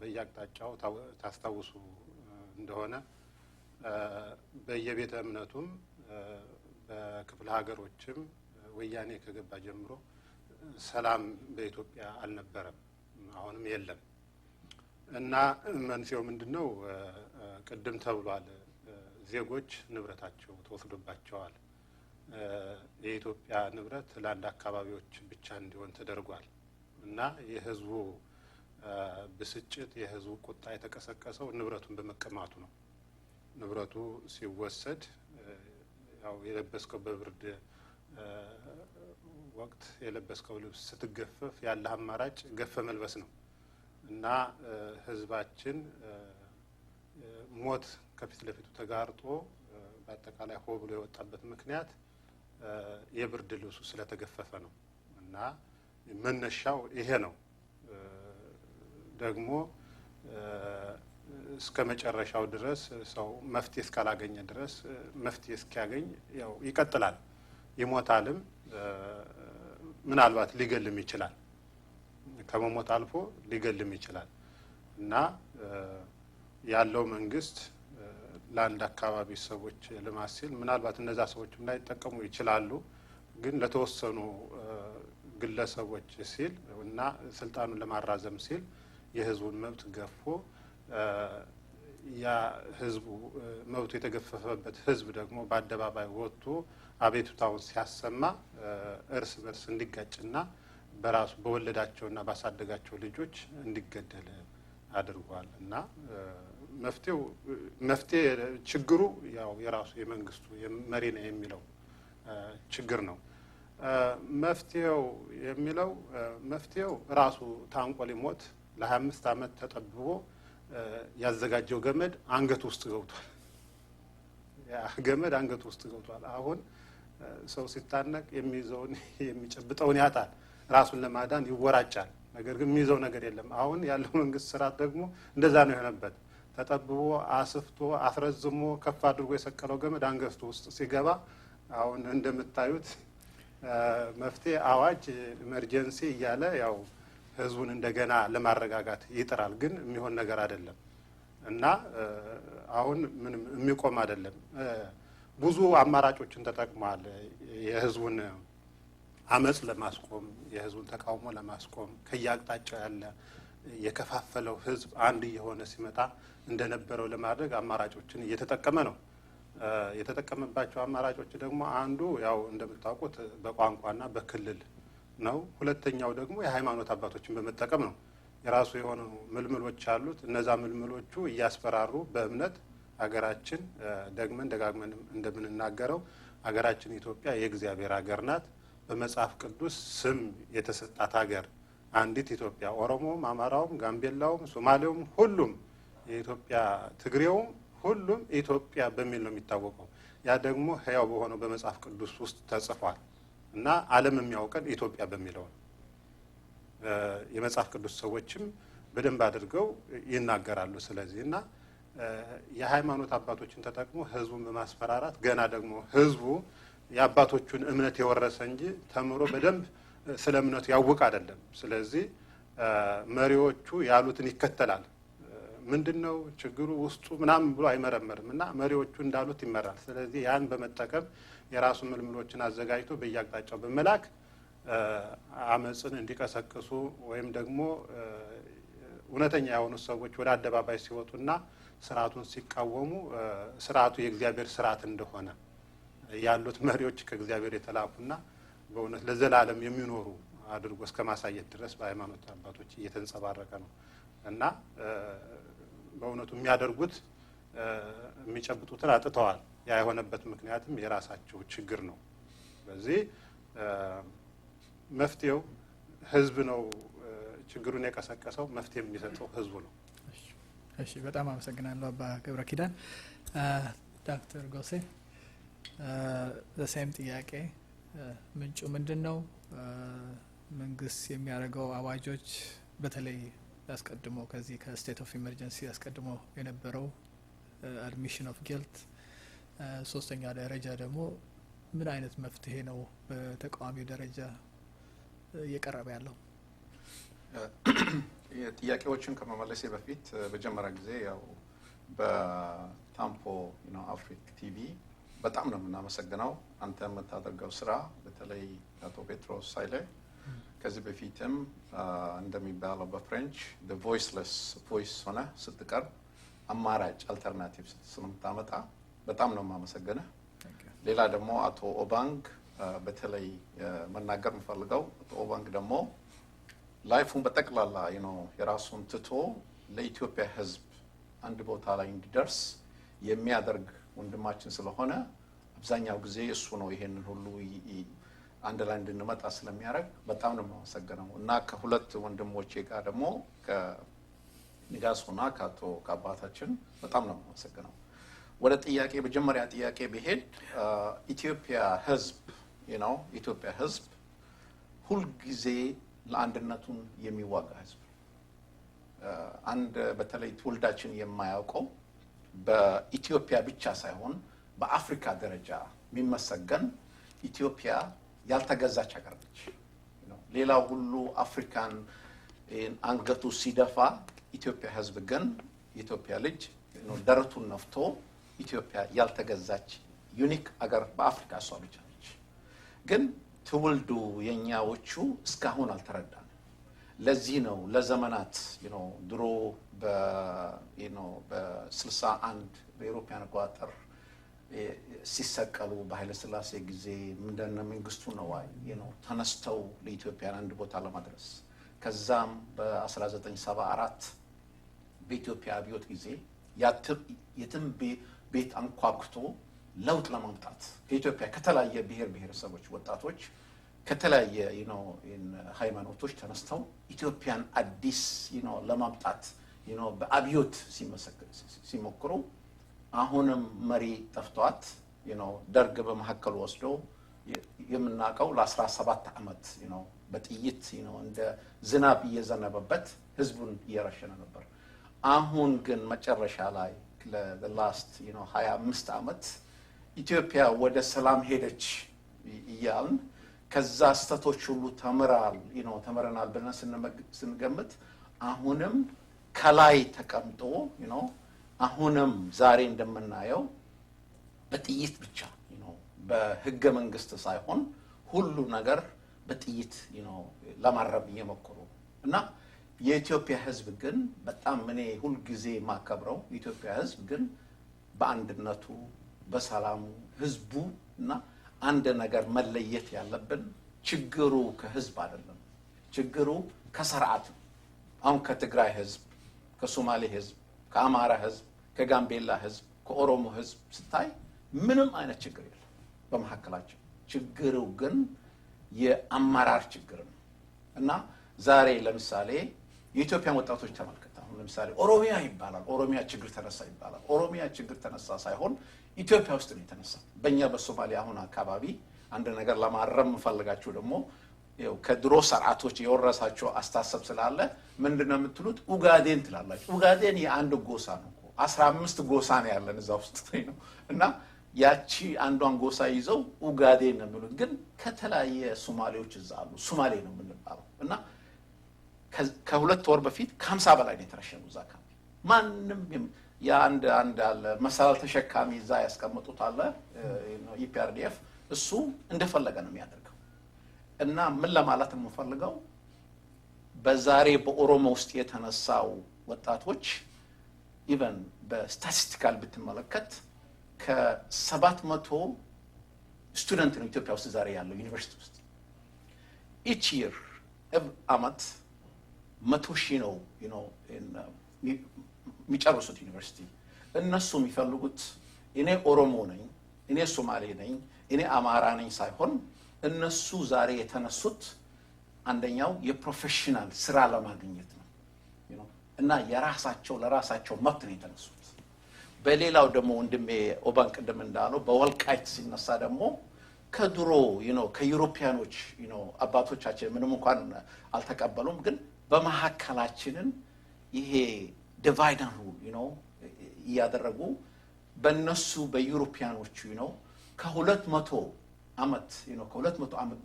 Speaker 5: በየአቅጣጫው ታስታውሱ እንደሆነ በየቤተ እምነቱም በክፍለ ሀገሮችም ወያኔ ከገባ ጀምሮ ሰላም በኢትዮጵያ አልነበረም፣ አሁንም የለም። እና መንስኤው ምንድን ነው? ቅድም ተብሏል። ዜጎች ንብረታቸው ተወስዶባቸዋል። የኢትዮጵያ ንብረት ለአንድ አካባቢዎች ብቻ እንዲሆን ተደርጓል። እና የህዝቡ ብስጭት፣ የህዝቡ ቁጣ የተቀሰቀሰው ንብረቱን በመቀማቱ ነው። ንብረቱ ሲወሰድ ያው የለበስከው በብርድ ወቅት የለበስከው ልብስ ስትገፈፍ ያለህ አማራጭ ገፈ መልበስ ነው። እና ህዝባችን ሞት ከፊት ለፊቱ ተጋርጦ በአጠቃላይ ሆ ብሎ የወጣበት ምክንያት የብርድ ልብሱ ስለተገፈፈ ነው። እና መነሻው ይሄ ነው። ደግሞ እስከ መጨረሻው ድረስ ሰው መፍትሄ እስካላገኘ ድረስ፣ መፍትሄ እስኪያገኝ ያው ይቀጥላል። ይሞታልም፣ ምናልባት ሊገልም ይችላል። ከመሞት አልፎ ሊገልም ይችላል። እና ያለው መንግስት ለአንድ አካባቢ ሰዎች ልማት ሲል ምናልባት እነዛ ሰዎችም ላይጠቀሙ ይችላሉ። ግን ለተወሰኑ ግለሰቦች ሲል እና ስልጣኑን ለማራዘም ሲል የህዝቡን መብት ገፎ ያ ህዝቡ መብቱ የተገፈፈበት ህዝብ ደግሞ በአደባባይ ወጥቶ አቤቱታውን ሲያሰማ እርስ በርስ እንዲጋጭና በራሱ በወለዳቸውና ባሳደጋቸው ልጆች እንዲገደል አድርጓል። እና መፍትሄው መፍትሄ ችግሩ ያው የራሱ የመንግስቱ መሪ ነው የሚለው ችግር ነው። መፍትሄው የሚለው መፍትሄው ራሱ ታንቆ ሊሞት ለ25 ዓመት ተጠብቦ ያዘጋጀው ገመድ አንገቱ ውስጥ ገብቷል። ያ ገመድ አንገቱ ውስጥ ገብቷል። አሁን ሰው ሲታነቅ የሚይዘውን የሚጨብጠውን ያጣል። ራሱን ለማዳን ይወራጫል። ነገር ግን የሚይዘው ነገር የለም። አሁን ያለው መንግስት ስርዓት ደግሞ እንደዛ ነው የሆነበት። ተጠብቦ አስፍቶ አስረዝሞ ከፍ አድርጎ የሰቀለው ገመድ አንገቱ ውስጥ ሲገባ አሁን እንደምታዩት መፍትሄ አዋጅ emergency እያለ ያው ህዝቡን እንደገና ለማረጋጋት ይጥራል። ግን የሚሆን ነገር አይደለም እና አሁን ምንም የሚቆም አይደለም። ብዙ አማራጮችን ተጠቅሟል። የህዝቡን አመጽ ለማስቆም፣ የህዝቡን ተቃውሞ ለማስቆም፣ ከየአቅጣጫው ያለ የከፋፈለው ህዝብ አንድ እየሆነ ሲመጣ እንደነበረው ለማድረግ አማራጮችን እየተጠቀመ ነው። የተጠቀመባቸው አማራጮች ደግሞ አንዱ ያው እንደምታውቁት በቋንቋና በክልል ነው። ሁለተኛው ደግሞ የሃይማኖት አባቶችን በመጠቀም ነው። የራሱ የሆኑ ምልምሎች አሉት። እነዛ ምልምሎቹ እያስፈራሩ በእምነት ሀገራችን ደግመን ደጋግመን እንደምንናገረው ሀገራችን ኢትዮጵያ የእግዚአብሔር ሀገር ናት። በመጽሐፍ ቅዱስ ስም የተሰጣት ሀገር አንዲት ኢትዮጵያ፣ ኦሮሞውም፣ አማራውም፣ ጋምቤላውም፣ ሶማሌውም፣ ሁሉም የኢትዮጵያ ትግሬውም ሁሉም ኢትዮጵያ በሚል ነው የሚታወቀው። ያ ደግሞ ህያው በሆነው በመጽሐፍ ቅዱስ ውስጥ ተጽፏል እና ዓለም የሚያውቀን ኢትዮጵያ በሚለው ነው። የመጽሐፍ ቅዱስ ሰዎችም በደንብ አድርገው ይናገራሉ። ስለዚህ እና የሃይማኖት አባቶችን ተጠቅሞ ህዝቡን በማስፈራራት ገና ደግሞ ህዝቡ የአባቶቹን እምነት የወረሰ እንጂ ተምሮ በደንብ ስለ እምነቱ ያውቅ አይደለም። ስለዚህ መሪዎቹ ያሉትን ይከተላል። ምንድን ነው ችግሩ ውስጡ ምናምን ብሎ አይመረምርም እና መሪዎቹ እንዳሉት ይመራል። ስለዚህ ያን በመጠቀም የራሱ ምልምሎችን አዘጋጅቶ በየአቅጣጫው በመላክ አመፅን እንዲቀሰቅሱ ወይም ደግሞ እውነተኛ የሆኑ ሰዎች ወደ አደባባይ ሲወጡና ስርዓቱን ሲቃወሙ ስርዓቱ የእግዚአብሔር ስርዓት እንደሆነ፣ ያሉት መሪዎች ከእግዚአብሔር የተላኩና በእውነት ለዘላለም የሚኖሩ አድርጎ እስከ ማሳየት ድረስ በሃይማኖት አባቶች እየተንጸባረቀ ነው። እና በእውነቱ የሚያደርጉት የሚጨብጡትን አጥተዋል። ያ የሆነበት ምክንያትም የራሳቸው ችግር ነው። ስለዚህ መፍትሄው ህዝብ ነው። ችግሩን የቀሰቀሰው፣ መፍትሄ የሚሰጠው ህዝቡ ነው።
Speaker 2: እሺ፣ በጣም አመሰግናለሁ አባ ገብረ ኪዳን። ዶክተር ጎሴ፣ the same ጥያቄ፣ ምንጩ ምንድን ነው? መንግስት የሚያደርገው አዋጆች፣ በተለይ አስቀድሞ ከዚህ ከ state of emergency አስቀድሞ የነበረው admission of guilt፣ ሶስተኛ ደረጃ ደግሞ ምን አይነት መፍትሄ ነው በተቃዋሚው ደረጃ እየቀረበ ያለው?
Speaker 6: ጥያቄዎችን ከመመለሴ በፊት መጀመሪያ ጊዜ ያው በታምፖ አፍሪክ ቲቪ በጣም ነው የምናመሰግነው። አንተ የምታደርገው ስራ፣ በተለይ አቶ ጴጥሮስ ኃይሌ፣ ከዚህ በፊትም እንደሚባለው በ French voiceless voice ሆነ ስትቀርብ አማራጭ alternative ስለምታመጣ በጣም ነው የማመሰግንህ። ሌላ ደግሞ አቶ ኦባንግ፣ በተለይ መናገር የምፈልገው አቶ ኦባንግ ደግሞ life ኡን በጠቅላላ የራሱን ትቶ ለኢትዮጵያ ሕዝብ አንድ ቦታ ላይ እንዲደርስ የሚያደርግ ወንድማችን ስለሆነ አብዛኛው ጊዜ እሱ ነው ይሄንን ሁሉ አንድ ላይ እንድንመጣ ስለሚያደርግ በጣም ነው የማመሰግነው። እና ከሁለት ወንድሞቼ ጋር ደግሞ ከኒጋሶና ከአቶ ከአባታችን በጣም ነው የማመሰግነው። ወደ ጥያቄ፣ መጀመሪያ ጥያቄ ብሄድ ኢትዮጵያ ሕዝብ ሁልጊዜ ለአንድነቱን የሚዋጋ ሕዝብ ነው። አንድ በተለይ ትውልዳችን የማያውቀው፣ በኢትዮጵያ ብቻ ሳይሆን በአፍሪካ ደረጃ የሚመሰገን፣ ኢትዮጵያ ያልተገዛች ሀገር ነች። ሌላው ሁሉ አፍሪካን አንገቱ ሲደፋ ኢትዮጵያ ህዝብ ግን፣ የኢትዮጵያ ልጅ ደረቱን ነፍቶ፣ ኢትዮጵያ ያልተገዛች unique አገር በአፍሪካ እሷ ብቻ ነች። ግን ትውልዱ የኛዎቹ እስካሁን አልተረዳንም። ለዚህ ነው ለዘመናት ድሮ በ61 በ European አቆጣጠር ሲሰቀሉ፣ በኃይለ ሥላሴ ጊዜ እንደነ መንግስቱ ነዋይ ተነስተው ለኢትዮጵያን አንድ ቦታ ለማድረስ፣ ከዛም በ1974 በኢትዮጵያ አብዮት ጊዜ የትም ቤት አንኳኩቶ ለውጥ ለማምጣት ከኢትዮጵያ ከተለያየ ብሔር ብሔረሰቦች ወጣቶች ከተለያየ ሃይማኖቶች ተነስተው ኢትዮጵያን አዲስ ለማምጣት በአብዮት ሲሞክሩ አሁንም መሪ ጠፍቷት ደርግ በመካከሉ ወስዶ የምናውቀው ለ17 ዓመት በጥይት እንደ ዝናብ እየዘነበበት ህዝቡን እየረሸነ ነበር። አሁን ግን መጨረሻ ላይ last 25 ዓመት ኢትዮጵያ ወደ ሰላም ሄደች እያልን፣ ከዛ ስህተቶች ሁሉ ተምረናል ብለን ስንገምት አሁንም ከላይ ተቀምጦ አሁንም ዛሬ እንደምናየው በጥይት ብቻ፣ በህገ መንግስት ሳይሆን ሁሉ ነገር በጥይት ለማረም እየሞከሩ እና የኢትዮጵያ ህዝብ ግን በጣም እኔ ሁልጊዜ የማከብረው፣ የኢትዮጵያ ህዝብ ግን በአንድነቱ፣ በሰላሙ ህዝቡ። እና አንድ ነገር መለየት ያለብን፣ ችግሩ ከህዝብ አይደለም፣ ችግሩ ከስርዓት ነው። አሁን ከትግራይ ህዝብ፣ ከሶማሌ ህዝብ፣ ከአማራ ህዝብ፣ ከጋምቤላ ህዝብ፣ ከኦሮሞ ህዝብ ስታይ ምንም አይነት ችግር የለም በመካከላቸው። ችግሩ ግን የአመራር ችግር ነው። እና ዛሬ ለምሳሌ የኢትዮጵያን ወጣቶች ተመልከት። አሁን ለምሳሌ ኦሮሚያ ይባላል፣ ኦሮሚያ ችግር ተነሳ ይባላል። ኦሮሚያ ችግር ተነሳ ሳይሆን ኢትዮጵያ ውስጥ ነው የተነሳ። በእኛ በሶማሊያ አሁን አካባቢ አንድ ነገር ለማረም የምፈልጋችሁ ደግሞ ከድሮ ስርዓቶች የወረሳቸው አስተሳሰብ ስላለ ምንድን ነው የምትሉት? ኡጋዴን ትላላችሁ። ኡጋዴን የአንድ ጎሳ ነው እኮ። 15 ጎሳ ነው ያለን እዛ ውስጥ ነው። እና ያቺ አንዷን ጎሳ ይዘው ኡጋዴን ነው የሚሉት። ግን ከተለያየ ሶማሌዎች እዛ አሉ። ሶማሌ ነው የምንባለው። እና ከ2 ወር በፊት ከ50 በላይ ነው የተረሸኑ እዛ አካባቢ። ማንም የአንድ አንድ አለ መሰላል ተሸካሚ እዛ ያስቀምጡት አለ EPRDF፣ እሱ እንደፈለገ ነው የሚያደርገው። እና ምን ለማለት የምፈልገው በዛሬ በኦሮሞ ውስጥ የተነሳው ወጣቶች even በ statistical ብትመለከት ከ700 student ነው ኢትዮጵያ ውስጥ ዛሬ ያለው ዩኒቨርሲቲ ውስጥ። Each year አመት 100,000 ነው የሚጨርሱት ዩኒቨርሲቲ። እነሱ የሚፈልጉት እኔ ኦሮሞ ነኝ፣ እኔ ሶማሌ ነኝ፣ እኔ አማራ ነኝ ሳይሆን እነሱ ዛሬ የተነሱት አንደኛው የ professional ስራ ለማግኘት ነው እና የራሳቸው ለራሳቸው መብት ነው የተነሱት። በሌላው ደግሞ ወንድሜ ኦባን ቅድም እንዳለው በወልቃይት ሲነሳ ደግሞ ከድሮ ከ European ኖች አባቶቻችን ምንም እንኳን አልተቀበሉም፣ ግን በመካከላችንን ይሄ divide and rule እያደረጉ በእነሱ በ European ኖቹ ከ200 ዓመት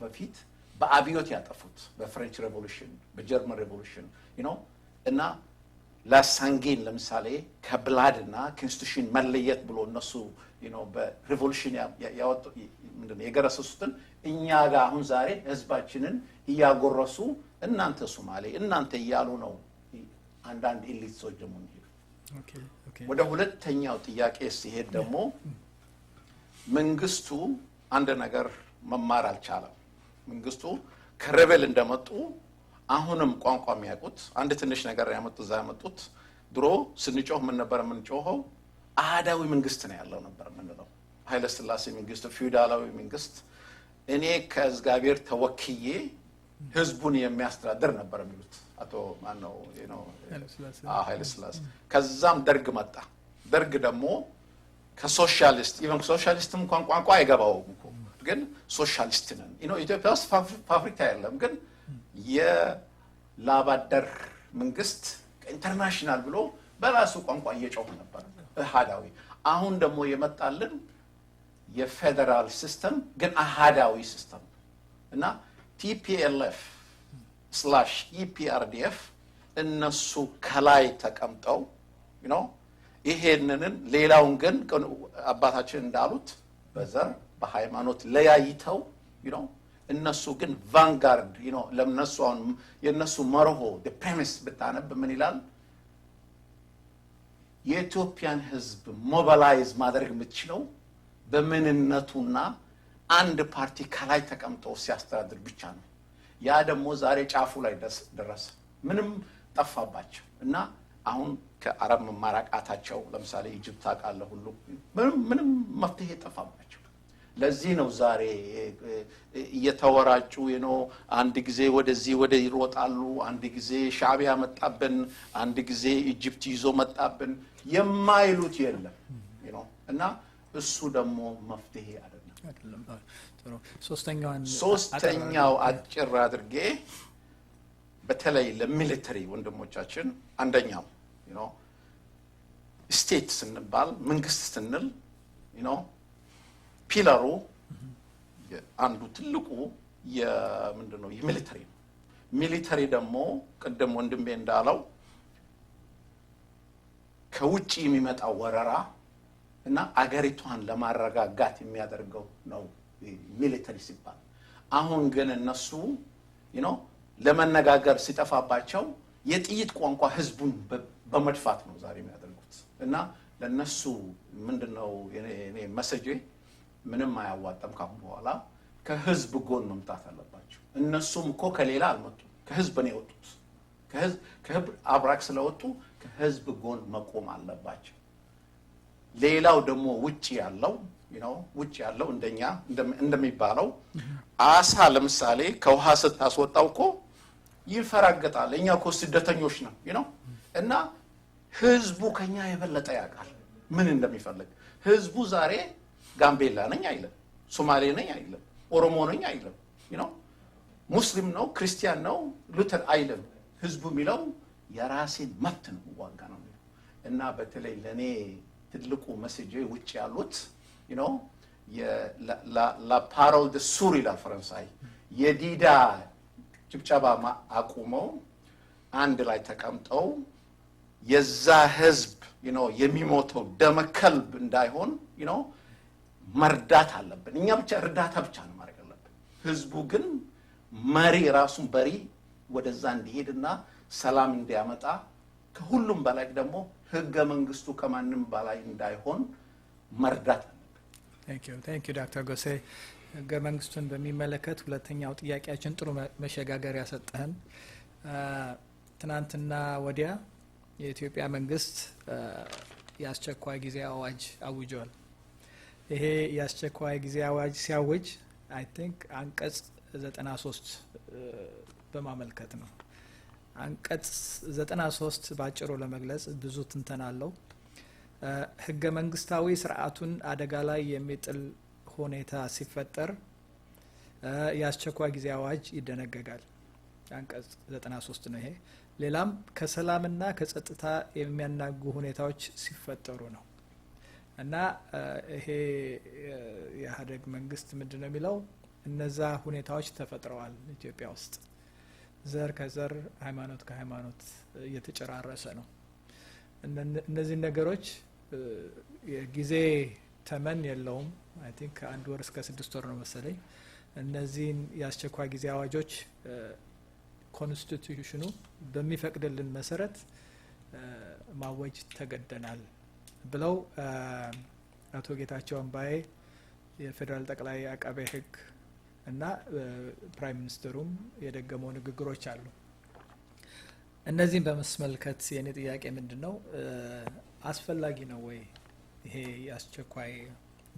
Speaker 6: በፊት በአብዮት ያጠፉት በ French Revolution፣ በጀርመን Revolution እና ላሳንጌን ለምሳሌ ከ blood እና constitution መለየት ብሎ እነሱ በ revolution ያወጡ ምንድን ነው የገረሰሱትን እኛ ጋር አሁን ዛሬ ህዝባችንን እያጎረሱ እናንተ ሶማሌ እናንተ እያሉ ነው። አንዳንድ elite ኦች ደግሞ የሚሄዱ። ወደ ሁለተኛው ጥያቄ ሲሄድ ደግሞ መንግስቱ አንድ ነገር መማር አልቻለም። መንግስቱ ከ rebel እንደመጡ አሁንም ቋንቋ የሚያውቁት አንድ ትንሽ ነገር ያመጡት እዛ ያመጡት ድሮ ስንጮህ ምን ነበር የምንጮኸው? አህዳዊ መንግስት ነው ያለው ነበር የምንለው። ኃይለ ሥላሴ መንግስት፣ ፊውዳላዊ መንግስት፣ እኔ ከእግዚአብሔር ተወክዬ ህዝቡን የሚያስተዳድር ነበር የሚሉት አቶ ማነው ነው ኃይለ ሥላሴ። ከዛም ደርግ መጣ። ደርግ ደግሞ ከሶሻሊስት even ሶሻሊስትም እንኳን ቋንቋ አይገባውም እኮ ግን ሶሻሊስት ነን። ኢትዮጵያ ውስጥ ፋብሪካ የለም፣ ግን የላባደር መንግስት international ብሎ በራሱ ቋንቋ እየጮኸ ነበር አሃዳዊ። አሁን ደግሞ የመጣልን የፌዴራል system ግን አሃዳዊ system እና TPLF/EPRDF እነሱ ከላይ ተቀምጠው ይሄንንን ሌላውን ግን አባታችን እንዳሉት በዘር በሃይማኖት ለያይተው እነሱ ግን vanguard ለእነሱ አሁን የእነሱ መርሆ premise ብታነብ ምን ይላል? የኢትዮጵያን ሕዝብ mobilize ማድረግ የምትችለው በምንነቱና አንድ ፓርቲ ከላይ ተቀምጦ ሲያስተዳድር ብቻ ነው። ያ ደግሞ ዛሬ ጫፉ ላይ ደረሰ። ምንም ጠፋባቸው እና አሁን ከአረብ መማር አቃታቸው። ለምሳሌ Egypt ታውቃለህ፣ ሁሉ ምንም ምንም መፍትሄ ጠፋባቸው። ለዚህ ነው ዛሬ እየተወራጩ አንድ ጊዜ ወደዚህ ወደ ይሮጣሉ፣ አንድ ጊዜ ሻዕቢያ መጣብን፣ አንድ ጊዜ Egypt ይዞ መጣብን የማይሉት የለም እና እሱ ደግሞ መፍትሄ አይደለም።
Speaker 2: አይደለም። አዎ፣ ጥሩ። ሶስተኛዋን
Speaker 6: ሶስተኛው አጭር አድርጌ በተለይ ለ military ወንድሞቻችን አንደኛው state ስንባል መንግስት ስንል pillar ኡ አንዱ ትልቁ የምንድን ነው የ military ነው። Military ደግሞ ቅድም ወንድሜ እንዳለው ከውጭ የሚመጣው ወረራ እና አገሪቷን ለማረጋጋት የሚያደርገው ነው military ሲባል። አሁን ግን እነሱ ለመነጋገር ሲጠፋባቸው የጥይት ቋንቋ ህዝቡን በመድፋት ነው ዛሬ የሚያደርጉት እና ለእነሱ ምንድን ነው የኔ message፣ ምንም አያዋጣም። ካሁን በኋላ ከህዝብ ጎን መምጣት አለባቸው። እነሱም እኮ ከሌላ አልመጡም፣ ከህዝብ ነው የወጡት። ከህዝብ አብራክ ስለወጡ ከህዝብ ጎን መቆም አለባቸው። ሌላው ደግሞ ውጭ ያለው እንደኛ እንደሚባለው አሳ ለምሳሌ ከውሃ ስታስወጣው እኮ ይንፈራገጣል። እኛ እኮ ስደተኞች ነው እና ህዝቡ ከኛ የበለጠ ያውቃል ምን እንደሚፈልግ። ህዝቡ ዛሬ ጋምቤላ ነኝ አይልም፣ ሶማሌ ነኝ አይልም፣ ኦሮሞ ነኝ አይልም፣ ሙስሊም ነው፣ ክርስቲያን ነው፣ ሉተር አይልም። ህዝቡ የሚለው የራሴን መብት ነው ዋጋ ነው የሚለው። እና በተለይ ለእኔ ትልቁ message ውጭ ያሉት la parole de sourd ይላል ፈረንሳይ፣ የዲዳ ጭብጨባ አቁመው አንድ ላይ ተቀምጠው የዛ ህዝብ የሚሞተው ደመ ከልብ እንዳይሆን መርዳት አለብን። እኛ ብቻ እርዳታ ብቻ ነው ማድረግ አለብን። ህዝቡ ግን መሪ ራሱን በሪ ወደዛ እንዲሄድና ሰላም እንዲያመጣ፣ ከሁሉም በላይ ደግሞ ህገ መንግስቱ ከማንም በላይ እንዳይሆን መርዳት አለብን።
Speaker 2: Thank you, thank you ዶክተር ጎሴ። ህገ መንግስቱን በሚመለከት ሁለተኛው ጥያቄያችን ጥሩ መሸጋገሪያ ሰጠህን። ትናንትና ወዲያ የኢትዮጵያ መንግስት የአስቸኳይ ጊዜ አዋጅ አውጇል። ይሄ የአስቸኳይ ጊዜ አዋጅ ሲያውጅ I think አንቀጽ 93 በማመልከት ነው። አንቀጽ 93 ባጭሩ ለመግለጽ ብዙ ትንተና አለው። ህገ መንግስታዊ ስርዓቱን አደጋ ላይ የሚጥል ሁኔታ ሲፈጠር የአስቸኳይ ጊዜ አዋጅ ይደነገጋል። አንቀጽ 93 ነው ይሄ። ሌላም ከሰላምና ከጸጥታ የሚያናጉ ሁኔታዎች ሲፈጠሩ ነው። እና ይሄ የኢህአዴግ መንግስት ምንድን ነው የሚለው? እነዛ ሁኔታዎች ተፈጥረዋል፣ ኢትዮጵያ ውስጥ ዘር ከዘር፣ ሃይማኖት ከሃይማኖት እየተጨራረሰ ነው። እነዚህን ነገሮች የጊዜ ተመን የለውም። I think ከአንድ ወር እስከ 6 ወር ነው መሰለኝ። እነዚህን የአስቸኳይ ጊዜ አዋጆች constitution ኑ በሚፈቅድልን መሰረት ማወጅ ተገደናል ብለው አቶ ጌታቸው አምባዬ የፌዴራል ጠቅላይ አቃቤ ሕግ እና prime minister ሩም የደገመው ንግግሮች አሉ። እነዚህን በማስመልከት የእኔ ጥያቄ ምንድን ነው? አስፈላጊ ነው ወይ ይሄ የአስቸኳይ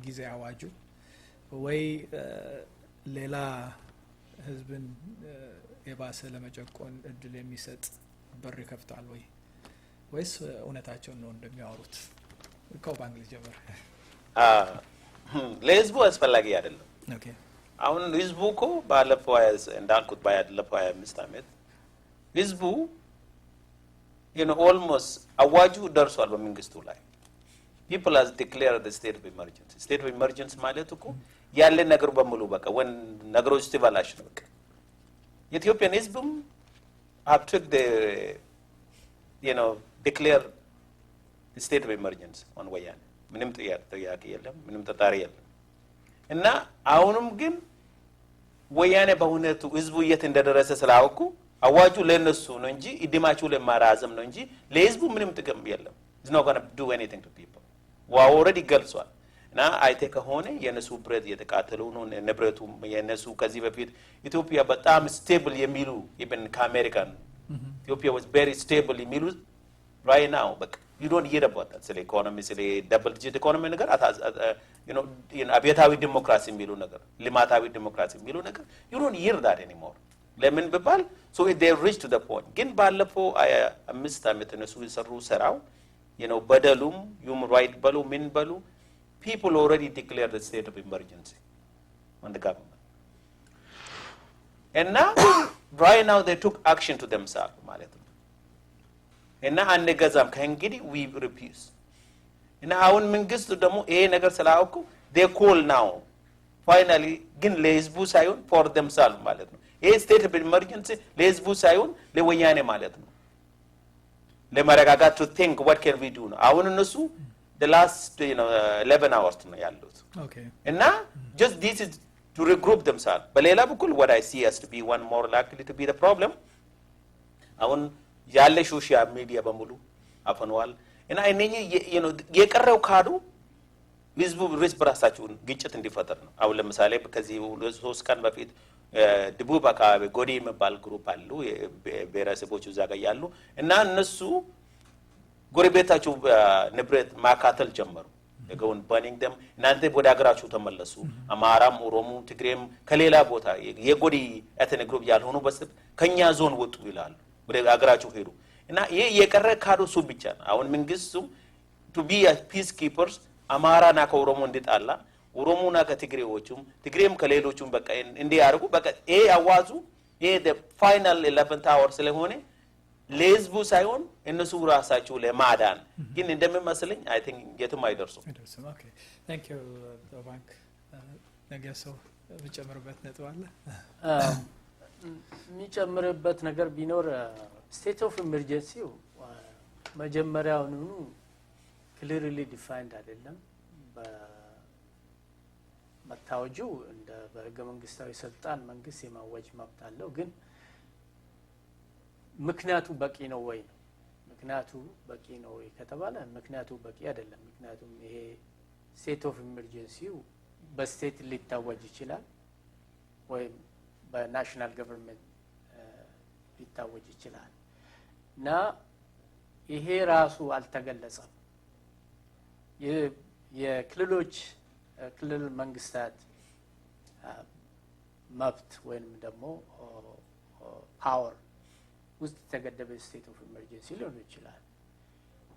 Speaker 2: ጊዜ አዋጁ፣ ወይ ሌላ ህዝብን የባሰ ለመጨቆን እድል የሚሰጥ በር ይከፍታል ወይ፣ ወይስ እውነታቸውን ነው እንደሚያወሩት? ከኦባንግ ልጀምር።
Speaker 4: ለህዝቡ አስፈላጊ አይደለም። አሁን ህዝቡ እኮ ባለፈው እንዳልኩት ባለፈው 25 ዓመት ህዝቡ almost አዋጁ ደርሷል በመንግስቱ ላይ። People has declared state of emergency። State of emergency ማለት እኮ ያለ ነገር በሙሉ በቃ when ነገሮች ሲበላሽ ነው። በቃ የኢትዮጵያን ህዝብም have took the declare state of emergency on ወያኔ። ምንም ጥያቄ የለም፣ ምንም ጥርጣሬ የለም። እና አሁንም ግን ወያኔ በእውነቱ ህዝቡ የት እንደደረሰ ስላወቁ አዋጁ ለእነሱ ነው እንጂ እድሜያቸው ለማራዘም ነው እንጂ ለህዝቡ ምንም ጥቅም የለም። It's not gonna do anything to people። Already ገልጿል። እና አይቴ ከሆነ የእነሱ ብረት እየተቃጠሉ ነው። ንብረቱ የእነሱ ከዚህ በፊት ኢትዮጵያ በጣም stable የሚሉ፣ even ከአሜሪካን ኢትዮጵያ was very stable የሚሉ right now በቃ you don't hear about that። ስለ ኢኮኖሚ፣ ስለ double digit economy ነገር፣ አብዮታዊ ዲሞክራሲ የሚሉ ነገር፣ ልማታዊ ዲሞክራሲ የሚሉ ነገር you don't hear that anymore። ለምን ቢባል so they reach to the point። ግን ባለፈው 5 ዓመት እነሱ የሰሩ ስራው በደሉም human right በሉ ምን በሉ people already declared the state of emergency on the government እና right now they took action to themselves ማለት ነው። እና አንገዛም ከእንግዲህ፣ we refuse። እና አሁን መንግስቱ ደግሞ ይሄ ነገር ስላወቁ they call now finally፣ ግን ለህዝቡ ሳይሆን for themselves ማለት ነው። ይሄ state of emergency ለህዝቡ ሳይሆን ለወያኔ ማለት ነው። ለመረጋጋት to think what can we do ነው። አሁን እነሱ the last 11 hours ነው ያሉት። እና just this is to regroup themselves። በሌላ በኩል what I see as to be one more likely to be the problem፣ አሁን ያለ social media በሙሉ አፈነዋል። እና እነኚህ የቀረው ካዱ ህዝቡ እርስ በራሳቸውን ግጭት እንዲፈጠር ነው። አሁን ለምሳሌ ከዚህ 2-3 ቀን በፊት ደቡብ አካባቢ ጎዴ የሚባል group አሉ፣ ብሔረሰቦች እዛ ጋር ያሉ፣ እና እነሱ ጎረቤታቸው ንብረት ማቃጠል ጀመሩ። Go on burning them። እናንተ ወደ ሀገራችሁ ተመለሱ፣ አማራም፣ ኦሮሞ፣ ትግሬም ከሌላ ቦታ የጎዴ ethnic group ያልሆኑ በስ ከኛ ዞን ወጡ ይላሉ። ወደ ሀገራችሁ ሄዱ። እና ይህ የቀረ ካዶ እሱ ብቻ ነው። አሁን መንግስቱ to be peace keepers አማራና ከኦሮሞ እንዲጣላ፣ ኦሮሞና ከትግሬዎቹም፣ ትግሬም ከሌሎቹም በቃ እንዲያደርጉ በቃ ይሄ አዋዙ ይሄ final 11th hour ስለሆነ ለህዝቡ ሳይሆን እነሱ ራሳቸው ለማዳን ግን እንደሚመስለኝ I think የትም አይደርሱም።
Speaker 2: አይደርስም። Okay, thank you ኦባንግ። ነገሰው የሚጨምርበት ነጥብ አለ?
Speaker 3: የሚጨምርበት ነገር ቢኖር state of emergency ው መጀመሪያውኑ clearly defined አይደለም። መታወጁ እንደ በህገ መንግስታዊ ስልጣን መንግስት የማወጅ መብት አለው። ግን ምክንያቱ በቂ ነው ወይ ነው። ምክንያቱ በቂ ነው ወይ ከተባለ ምክንያቱ በቂ አይደለም። ምክንያቱም ይሄ state of emergency ው በ state ሊታወጅ ይችላል ወይም በ national government ሊታወጅ ይችላል እና ይሄ ራሱ አልተገለጸም። የክልሎች ክልል መንግስታት መብት ወይንም ደግሞ power ውስጥ የተገደበ state of emergency ሊሆን ይችላል።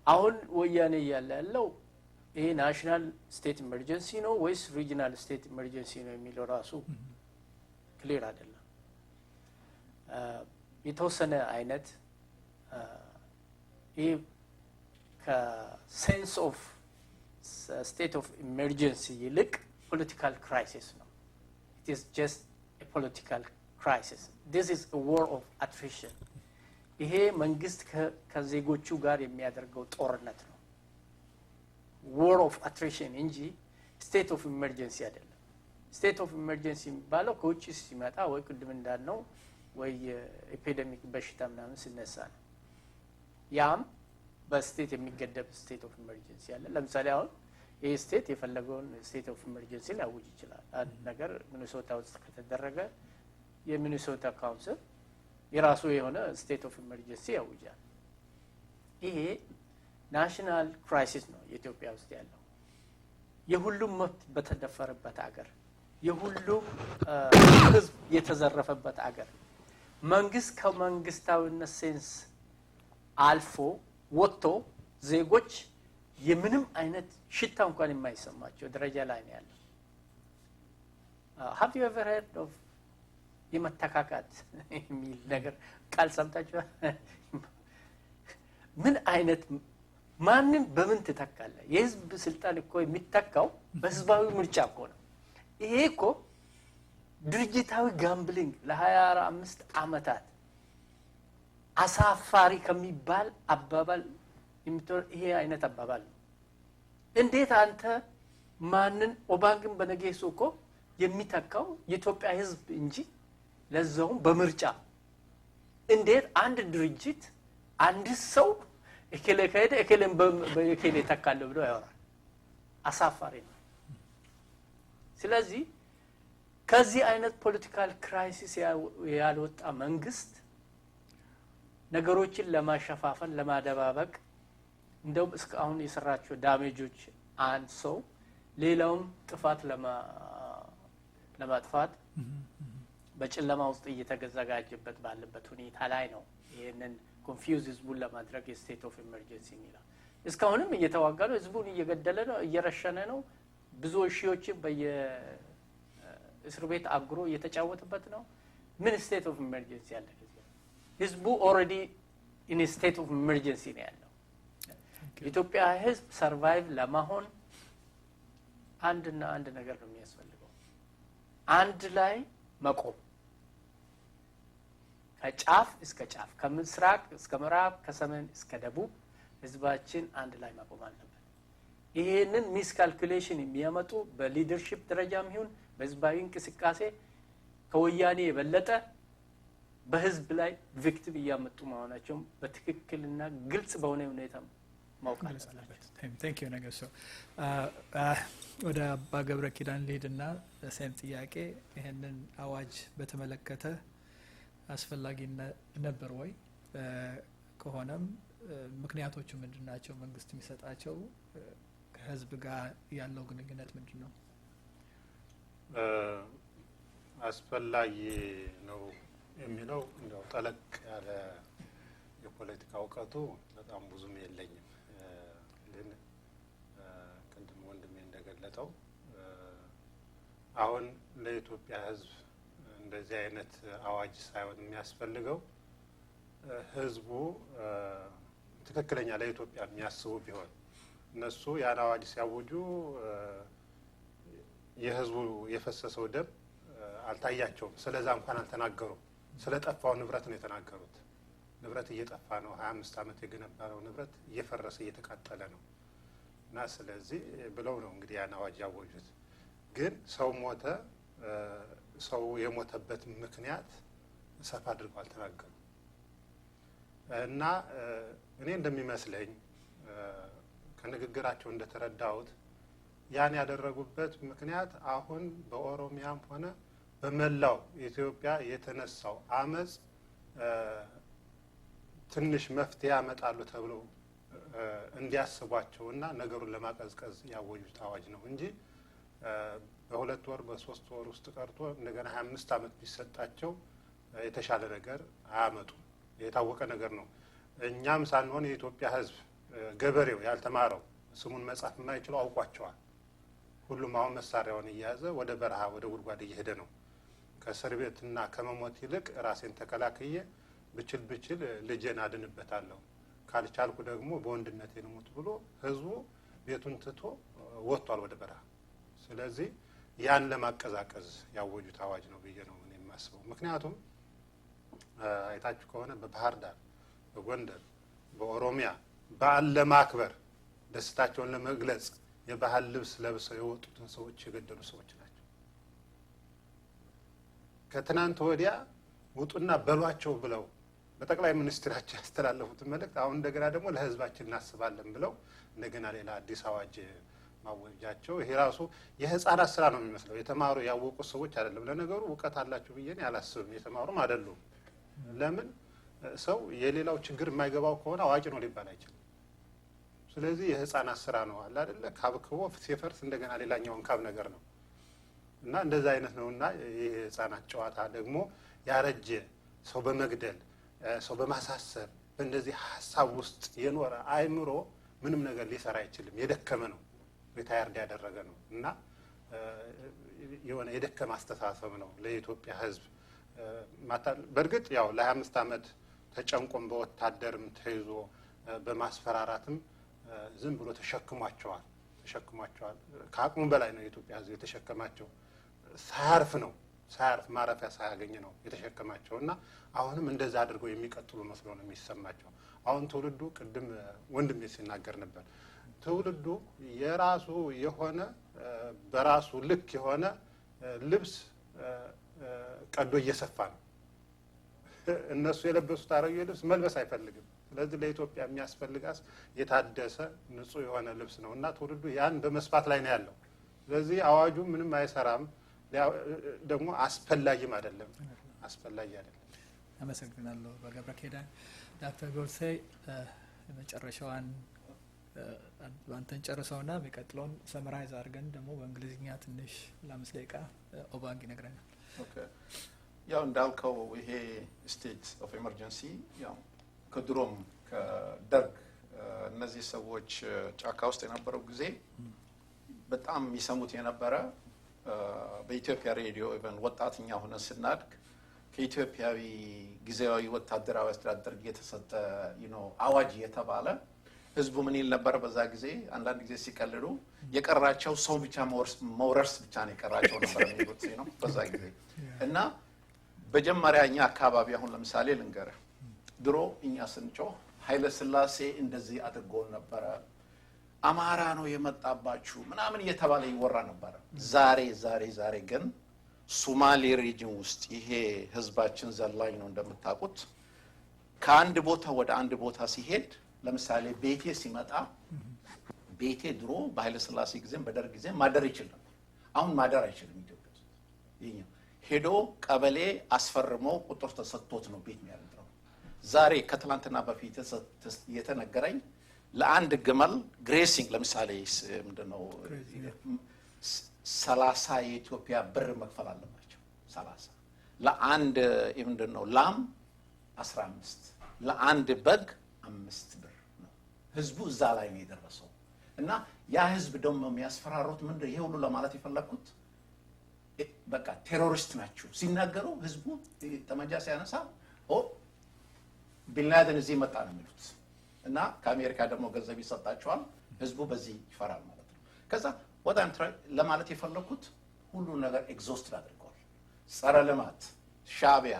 Speaker 3: አሁን ወያኔ እያለ ያለው ይሄ national state emergency ነው ወይስ regional state emergency ነው የሚለው ራሱ clear አይደለም። የተወሰነ አይነት ይህ ከ sense of state of emergency ይልቅ political crisis ነው። It is just political crisis. This is war of attrition። ይሄ መንግስት ከዜጎቹ ጋር የሚያደርገው ጦርነት ነው። War of attrition እንጂ state of emergency አይደለም። State of emergency የሚባለው ከውጭ ሲመጣ ወይ ቅድም እንዳልነው ወይ የ epidemic በሽታ ምናምን ሲነሳ ነው። ያም በ state የሚገደብ state of emergency አለ። ለምሳሌ አሁን ይህ state የፈለገውን state of emergency ሊያውጅ ይችላል። አንድ ነገር ሚኒሶታ ውስጥ ከተደረገ የሚኒሶታ council የራሱ የሆነ state of emergency ያውጃል። ይሄ national crisis ነው የኢትዮጵያ ውስጥ ያለው። የሁሉም መብት በተደፈረበት አገር፣ የሁሉም ሕዝብ የተዘረፈበት አገር፣ መንግስት ከመንግስታዊነት sense አልፎ ወጥቶ ዜጎች የምንም አይነት ሽታ እንኳን የማይሰማቸው ደረጃ ላይ ነው ያለው። Have you ever heard of የመተካካት የሚል ነገር ቃል ሰምታችኋል? ምን አይነት ማንን በምን ትተካለህ? የህዝብ ስልጣን እኮ የሚተካው በህዝባዊ ምርጫ እኮ ነው። ይሄ እኮ ድርጅታዊ gambling ለ25 ዓመታት አሳፋሪ ከሚባል አባባል ይሄ አይነት አባባል ነው። እንዴት አንተ ማንን ኦባንግን በነጌሶ እኮ የሚተካው የኢትዮጵያ ህዝብ እንጂ ለዛውም በምርጫ። እንዴት አንድ ድርጅት አንድ ሰው እከሌ ከሄደ እከሌን በእከሌ እተካለሁ ብሎ ያወራል? አሳፋሪ ነው። ስለዚህ ከዚህ አይነት political crisis ያልወጣ መንግስት ነገሮችን ለማሸፋፈን፣ ለማደባበቅ እንደውም እስካሁን የሰራቸው damage ኦች አንሰው ሌላውም ጥፋት ለማጥፋት በጨለማ ውስጥ እየተዘጋጀበት ባለበት ሁኔታ ላይ ነው ይህንን confuse ህዝቡን ለማድረግ የ state of emergency የሚለው። እስካሁንም እየተዋጋ ነው፣ ህዝቡን እየገደለ ነው፣ እየረሸነ ነው። ብዙ ሺዎችን በየእስር ቤት አጉሮ እየተጫወተበት ነው። ምን state of emergency አለ? ከዚህ ህዝቡ already in state of emergency ነው ያለው። የኢትዮጵያ ህዝብ survive ለመሆን አንድና አንድ ነገር ነው የሚያስፈልገው፣ አንድ ላይ መቆም፣ ከጫፍ እስከ ጫፍ፣ ከምስራቅ እስከ ምዕራብ፣ ከሰሜን እስከ ደቡብ ህዝባችን አንድ ላይ መቆም አለበት። ይሄንን miscalculation የሚያመጡ በ leadership ደረጃም ይሁን በህዝባዊ እንቅስቃሴ ከወያኔ የበለጠ በህዝብ ላይ victim እያመጡ መሆናቸውም በትክክልና ግልጽ በሆነ ሁኔታ ማወቅ አለባቸው።
Speaker 2: Thank you ነገሶ። ወደ አባ ገብረ ኪዳን ልሂድና same ጥያቄ፣ ይህንን አዋጅ በተመለከተ አስፈላጊ ነበር ወይ? ከሆነም ምክንያቶቹ ምንድን ናቸው? መንግስት የሚሰጣቸው ከህዝብ ጋር ያለው ግንኙነት ምንድን ነው?
Speaker 5: አስፈላጊ ነው የሚለው እንደው ጠለቅ ያለ የፖለቲካ እውቀቱ በጣም ብዙም የለኝም። ግን ቅድም ወንድሜ እንደገለጠው አሁን ለኢትዮጵያ ሕዝብ እንደዚህ አይነት አዋጅ ሳይሆን የሚያስፈልገው ህዝቡ ትክክለኛ ለኢትዮጵያ የሚያስቡ ቢሆን። እነሱ ያን አዋጅ ሲያውጁ የህዝቡ የፈሰሰው ደም አልታያቸውም። ስለዛ እንኳን አልተናገሩም። ስለ ጠፋው ንብረት ነው የተናገሩት። ንብረት እየጠፋ ነው፣ 25 ዓመት የገነባነው ንብረት እየፈረሰ እየተቃጠለ ነው እና ስለዚህ ብለው ነው እንግዲህ ያን አዋጅ ያወጁት። ግን ሰው ሞተ፣ ሰው የሞተበት ምክንያት ሰፋ አድርገው አልተናገሩም። እና እኔ እንደሚመስለኝ ከንግግራቸው እንደተረዳሁት ያን ያደረጉበት ምክንያት አሁን በኦሮሚያም ሆነ በመላው ኢትዮጵያ የተነሳው አመፅ ትንሽ መፍትሄ ያመጣሉ ተብሎ እንዲያስቧቸውና ነገሩን ለማቀዝቀዝ ያወጁት አዋጅ ነው እንጂ በ2 ወር፣ በ3 ወር ውስጥ ቀርቶ እንደገና 25 ዓመት ቢሰጣቸው የተሻለ ነገር አያመጡም። የታወቀ ነገር ነው። እኛም ሳንሆን የኢትዮጵያ ሕዝብ፣ ገበሬው፣ ያልተማረው፣ ስሙን መጻፍ የማይችለው አውቋቸዋል። ሁሉም አሁን መሳሪያውን እየያዘ ወደ በረሃ፣ ወደ ጉድጓድ እየሄደ ነው። ከእስር ቤትና ከመሞት ይልቅ ራሴን ተከላክዬ ብችል ብችል ልጄን አድንበታለሁ፣ ካልቻልኩ ደግሞ በወንድነቴ ልሙት ብሎ ህዝቡ ቤቱን ትቶ ወጥቷል ወደ በረሃ። ስለዚህ ያን ለማቀዛቀዝ ያወጁት አዋጅ ነው ብዬ ነው እኔ የማስበው። ምክንያቱም አይታችሁ ከሆነ በባህር ዳር፣ በጎንደር፣ በኦሮሚያ በዓል ለማክበር፣ ደስታቸውን ለመግለጽ የባህል ልብስ ለብሰው የወጡትን ሰዎች የገደሉ ሰዎች ናቸው። ከትናንት ወዲያ ውጡና በሏቸው ብለው በጠቅላይ ሚኒስትራቸው ያስተላለፉትን መልእክት አሁን እንደገና ደግሞ ለህዝባችን እናስባለን ብለው እንደገና ሌላ አዲስ አዋጅ ማወጃቸው ይሄ ራሱ የህፃናት ስራ ነው የሚመስለው። የተማሩ ያወቁ ሰዎች አይደለም። ለነገሩ እውቀት አላቸው ብዬ እኔ አላስብም። የተማሩም አይደሉም። ለምን፣ ሰው የሌላው ችግር የማይገባው ከሆነ አዋቂ ነው ሊባል አይችልም። ስለዚህ የህፃናት ስራ ነው አለ አይደለ? ካብ ክቦ ሲፈርስ እንደገና ሌላኛውን ካብ ነገር ነው እና እንደዛ አይነት ነው። እና ይህ የህፃናት ጨዋታ ደግሞ ያረጀ፣ ሰው በመግደል፣ ሰው በማሳሰር በእንደዚህ ሀሳብ ውስጥ የኖረ አእምሮ ምንም ነገር ሊሰራ አይችልም። የደከመ ነው፣ retired ያደረገ ነው እና የሆነ የደከመ አስተሳሰብ ነው ለኢትዮጵያ ሕዝብ። በእርግጥ ያው ለ25 ዓመት ተጨንቆም በወታደርም ተይዞ በማስፈራራትም ዝም ብሎ ተሸክሟቸዋል ተሸክሟቸዋል። ከአቅሙ በላይ ነው የኢትዮጵያ ሕዝብ የተሸከማቸው። ሳያርፍ ነው፣ ሳያርፍ፣ ማረፊያ ሳያገኝ ነው የተሸከማቸው እና አሁንም እንደዛ አድርገው የሚቀጥሉ መስሎ ነው የሚሰማቸው። አሁን ትውልዱ፣ ቅድም ወንድሜ ሲናገር ነበር፣ ትውልዱ የራሱ የሆነ፣ በራሱ ልክ የሆነ ልብስ ቀዶ እየሰፋ ነው። እነሱ የለበሱት አሮጌ ልብስ መልበስ አይፈልግም። ስለዚህ ለኢትዮጵያ የሚያስፈልጋት የታደሰ ንጹሕ የሆነ ልብስ ነው እና ትውልዱ ያን በመስፋት ላይ ነው ያለው። ስለዚህ አዋጁ ምንም አይሰራም፣ ደግሞ አስፈላጊም አይደለም፣ አስፈላጊ አይደለም።
Speaker 2: አመሰግናለሁ። በገብረ ኪዳን፣ ዶክተር ጎርሴ፣ የመጨረሻዋን አንተን ጨርሰውና የሚቀጥለውን summarize አድርገን ደግሞ በእንግሊዝኛ ትንሽ ለ5 ደቂቃ ኦባንግ ይነግረናል።
Speaker 6: Okay። ያው እንዳልከው ይሄ state of emergency ያው ከድሮም ከደርግ እነዚህ ሰዎች ጫካ ውስጥ የነበረው ጊዜ በጣም የሚሰሙት የነበረ፣ በኢትዮጵያ ሬዲዮ even ወጣት እኛ ሆነን ስናድግ ከኢትዮጵያዊ ጊዜያዊ ወታደራዊ አስተዳደር የተሰጠ አዋጅ የተባለ ህዝቡ ምን ይል ነበር? በዛ ጊዜ አንዳንድ ጊዜ ሲቀልዱ የቀራቸው ሰው ብቻ መውረስ ብቻ ነው የቀራቸው ነበር የሚሉት ነው በዛ ጊዜ። እና መጀመሪያ እኛ አካባቢ አሁን ለምሳሌ ልንገርህ፣ ድሮ እኛ ስንጮህ ኃይለ ሥላሴ እንደዚህ አድርጎ ነበረ፣ አማራ ነው የመጣባችሁ ምናምን እየተባለ ይወራ ነበረ። ዛሬ ዛሬ ዛሬ ግን ሱማሌ region ውስጥ ይሄ ህዝባችን ዘላኝ ነው እንደምታውቁት። ከአንድ ቦታ ወደ አንድ ቦታ ሲሄድ፣ ለምሳሌ ቤቴ ሲመጣ፣ ቤቴ ድሮ በኃይለ ሥላሴ ጊዜም በደርግ ጊዜም ማደር ይችል ነበር። አሁን ማደር አይችልም። ኢትዮጵያ ውስጥ ይኸኛው ሄዶ ቀበሌ አስፈርሞ ቁጥር ተሰጥቶት ነው ቤት የሚያድረው። ዛሬ ከትላንትና በፊት የተነገረኝ ለአንድ ግመል grazing ለምሳሌ ምንድነው 30 የኢትዮጵያ ብር መክፈል አለባቸው። 30 ለአንድ ምንድን ነው ላም 15፣ ለአንድ በግ 5 ብር ነው። ህዝቡ እዛ ላይ ነው የደረሰው። እና ያ ህዝብ ደግሞ የሚያስፈራሩት ምንድን፣ ይሄ ሁሉ ለማለት የፈለግኩት በቃ terrorist ናችሁ ሲናገሩ ህዝቡ ጠመንጃ ሲያነሳ "ኦ፣ ቢንላደን እዚህ መጣ" ነው የሚሉት። እና ከአሜሪካ ደግሞ ገንዘብ ይሰጣቸዋል። ህዝቡ በዚህ ይፈራል ማለት ነው። ከዛ ወደ ለማለት የፈለግኩት ሁሉ ነገር exhaust አድርገዋል። ጸረ ልማት፣ ሻዕቢያ፣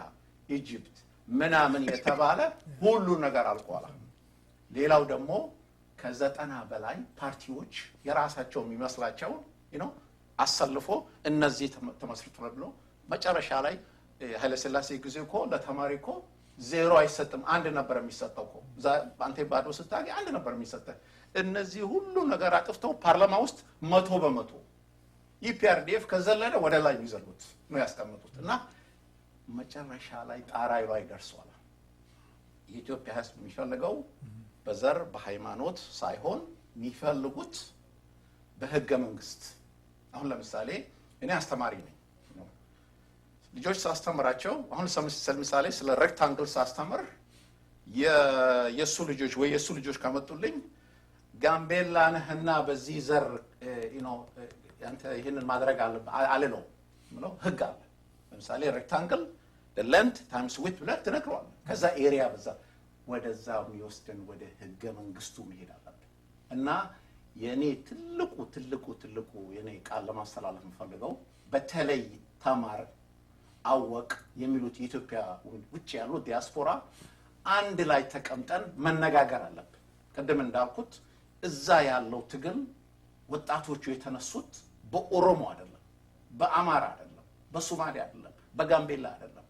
Speaker 6: Egypt ምናምን የተባለ ሁሉ ነገር አልቋል። ሌላው ደግሞ ከ90 በላይ ፓርቲዎች የራሳቸው የሚመስላቸውን አሰልፎ እነዚህ ተመስርቷል ብሎ መጨረሻ ላይ ኃይለሥላሴ ጊዜ እኮ ለተማሪ እኮ ዜሮ አይሰጥም፣ አንድ ነበር የሚሰጠው እኮ። አንተ ባዶ ስታገኝ አንድ ነበር የሚሰጠህ። እነዚህ ሁሉ ነገር አጥፍተው ፓርላማ ውስጥ 100% EPRDF ከዘለለ ወደ ላይ የሚዘሉት ነው ያስቀምጡት እና መጨረሻ ላይ ጣራ ላይ ደርሷል። የኢትዮጵያ ሕዝብ የሚፈልገው በዘር በሃይማኖት ሳይሆን የሚፈልጉት በህገ መንግስት። አሁን ለምሳሌ እኔ አስተማሪ ነኝ። ልጆች ሳስተምራቸው አሁን ለምሳሌ ስለ rectangle ሳስተምር የእሱ ልጆች ወይ የእሱ ልጆች ከመጡልኝ ጋምቤላ ነህና በዚህ ዘር አንተ ይህንን ማድረግ አልለውም። ምለው ህግ አለ። ለምሳሌ rectangle length times width ብለህ ትነግረዋለህ። ከዛ area በዛ ወደዛ የሚወስደን ወደ ህገ መንግስቱ መሄድ አለብን። እና የእኔ ትልቁ ትልቁ ትልቁ የኔ ቃል ለማስተላለፍ የምፈልገው በተለይ ተማር አወቅ የሚሉት የኢትዮጵያ ውጭ ያሉ ዲያስፖራ አንድ ላይ ተቀምጠን መነጋገር አለብን። ቅድም እንዳልኩት እዛ ያለው ትግል ወጣቶቹ የተነሱት በኦሮሞ አይደለም፣ በአማራ አይደለም፣ በሶማሌ አይደለም፣ በጋምቤላ አይደለም፣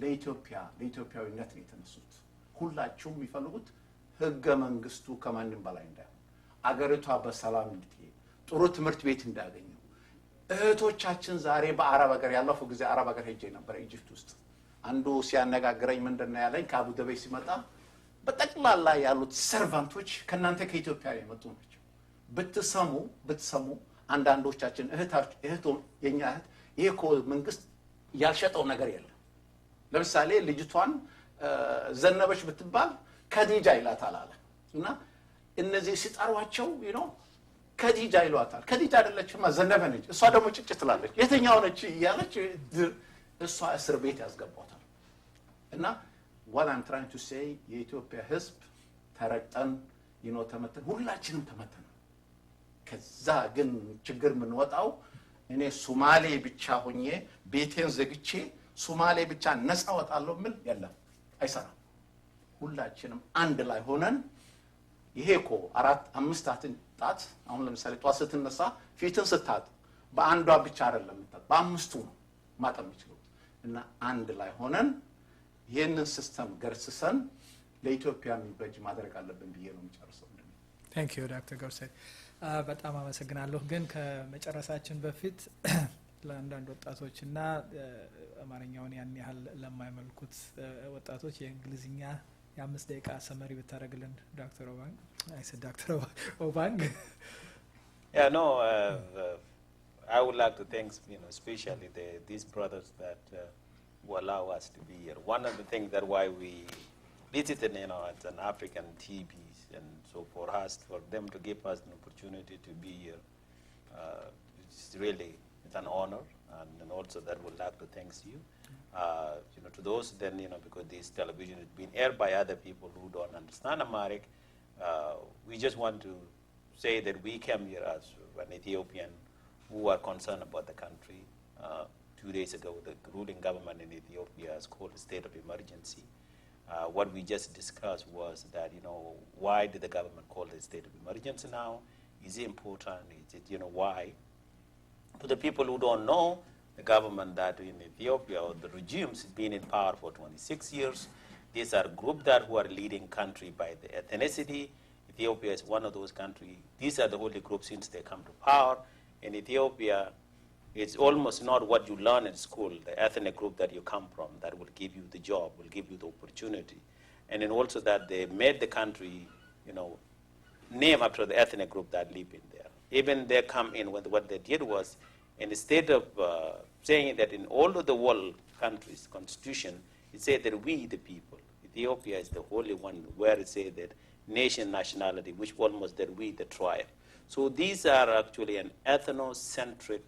Speaker 6: ለኢትዮጵያ ለኢትዮጵያዊነት ነው የተነሱት። ሁላችሁም የሚፈልጉት ህገ መንግስቱ ከማንም በላይ እንዳይሆን፣ አገሪቷ በሰላም እንድትሄድ፣ ጥሩ ትምህርት ቤት እንዳገኙ። እህቶቻችን ዛሬ በአረብ ሀገር፣ ያለፈው ጊዜ አረብ ሀገር ሄጄ ነበር Egypt ውስጥ። አንዱ ሲያነጋግረኝ ምንድን ነው ያለኝ? ከአቡዳቢ ሲመጣ በጠቅላላ ያሉት servant ኦች ከእናንተ ከኢትዮጵያ የመጡ ናቸው። ብትሰሙ ብትሰሙ አንዳንዶቻችን እህት የኛ እህት ይሄ እኮ መንግስት ያልሸጠው ነገር የለም። ለምሳሌ ልጅቷን ዘነበች ብትባል ከዲጃ ይላታል አለ። እና እነዚህ ሲጠሯቸው ከዲጃ ይሏታል። ከዲጃ አይደለችማ ዘነበ ነች። እሷ ደግሞ ጭጭ ትላለች። የትኛው ነች እያለች እሷ እስር ቤት ያስገቧታል። እና what I'm trying to say የኢትዮጵያ ሕዝብ ተረግጠን ተመተን ሁላችንም ተመተናል። ከዛ ግን ችግር የምንወጣው እኔ ሶማሌ ብቻ ሆኜ ቤቴን ዘግቼ ሶማሌ ብቻ ነፃ ወጣለሁ ምን የለም፣ አይሰራም። ሁላችንም አንድ ላይ ሆነን ይሄ እኮ አራት አምስት ጣት አሁን ለምሳሌ ጧት ስትነሳ ፊትን ስታጥብ በአንዷ ብቻ አይደለም የምታጥብ፣ በአምስቱ ነው ማጠብ የሚችሉት። እና አንድ ላይ ሆነን ይህንን system ገርስሰን ለኢትዮጵያ የሚበጅ ማድረግ አለብን ብዬ ነው የምጨርሰው።
Speaker 2: Thank you ዶክተር ጎርሴ፣ በጣም አመሰግናለሁ። ግን ከመጨረሳችን በፊት ለአንዳንድ ወጣቶች እና አማርኛውን ያን ያህል ለማይመልኩት ወጣቶች የእንግሊዝኛ የ5 ደቂቃ summary ብታደርግልን ዶክተር ኦባንግ፣ I said ዶክተር ኦባንግ።
Speaker 4: Yeah, no, I would like to thank, especially these brothers that who allow us to be here. One of the things that why we visited, it's an African TV, and so for us, for them to give us an opportunity to be here, it's really, it's an honor, and also that would like to thank you. To those then, because this television is being aired by other people who don't understand Amharic, we just want to say that we came here as an Ethiopian who are concerned about the country. 2 days ago, the ruling government in Ethiopia has called a state of emergency. What we just discussed was that, why did the government call the state of emergency now? Is it important? Is it, why? To the people who don't know, the government that in Ethiopia, or the regimes, has been in power for 26 years. These are groups that who are leading country by the ethnicity. Ethiopia is one of those countries. These are the only groups since they come to power. In Ethiopia, it's almost not what you learn in school, the ethnic group that you come from, that will give you the job, will give you the opportunity. And then also that they made the country, name after the ethnic group that live in there. Even they come in, what they did was, instead of saying that in all of the world countries' constitution, it said that we, the people, Ethiopia is the only one where it said that nation nationality, which almost that we, the tribe. So these are actually an ethnocentric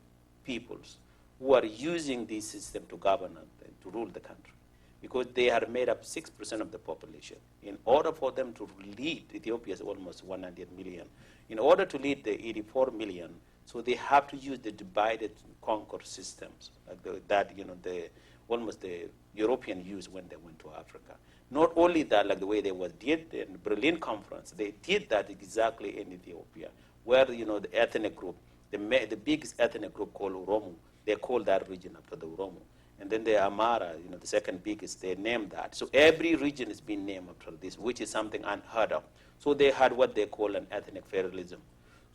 Speaker 4: peoples who are using this system to govern and to rule the country, because they are made up 6% of the population. In order for them to lead, Ethiopia is almost 100 million. In order to lead the 84 million, so they have to use the divided conquer systems, like that the almost the European used when they went to Africa. Not only that, like the way they was did in Berlin Conference, they did that exactly in Ethiopia, where the ethnic group, the biggest ethnic group called Oromo, they call that region after the Oromo. And then the Amara, you know, the second biggest, they named that. So every region has been named after this, which is something unheard of. So they had what they call an ethnic federalism,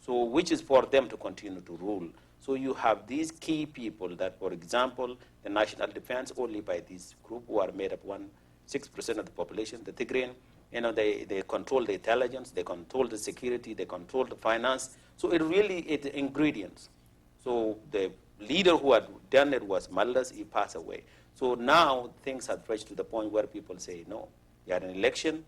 Speaker 4: so which is for them to continue to rule. So you have these key people that, for example, the national defense only by this group who are made up 6% of the population, the Tigrayan, you know, they control the intelligence, they control the security, they control the finance. So it really, it's ingredients. So the leader who had done it was Mallas, he passed away. So now things have reached to the point where people say, no, they had an election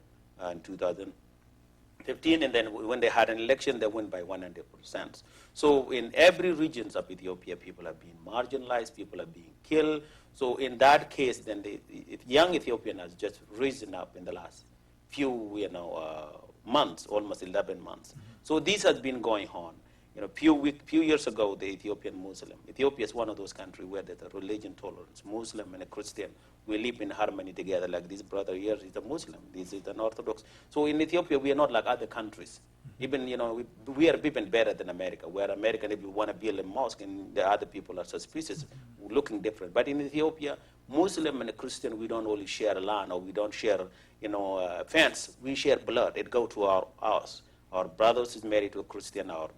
Speaker 4: in 2015, and then when they had an election, they won by 100%. So in every regions of Ethiopia, people are being marginalized, people are being killed. So in that case, then the young Ethiopian has just risen up in the last few, you know, months, almost 11 months. So this has been going on. You know, few years ago, the Ethiopian Muslim. Ethiopia is one of those countries where there's a religion tolerance. Muslim and a Christian, we live in harmony together. Like this brother here is a Muslim, this is an Orthodox. So in Ethiopia, we are not like other countries. Even, you know, we are even better than America, where American, if you want to build a mosque and the other people are suspicious, looking different. But in Ethiopia, Muslim and a Christian, we don't only share land or we don't share, you know, fence. We share blood. It goes to our house. Our brothers is married to a Christian, our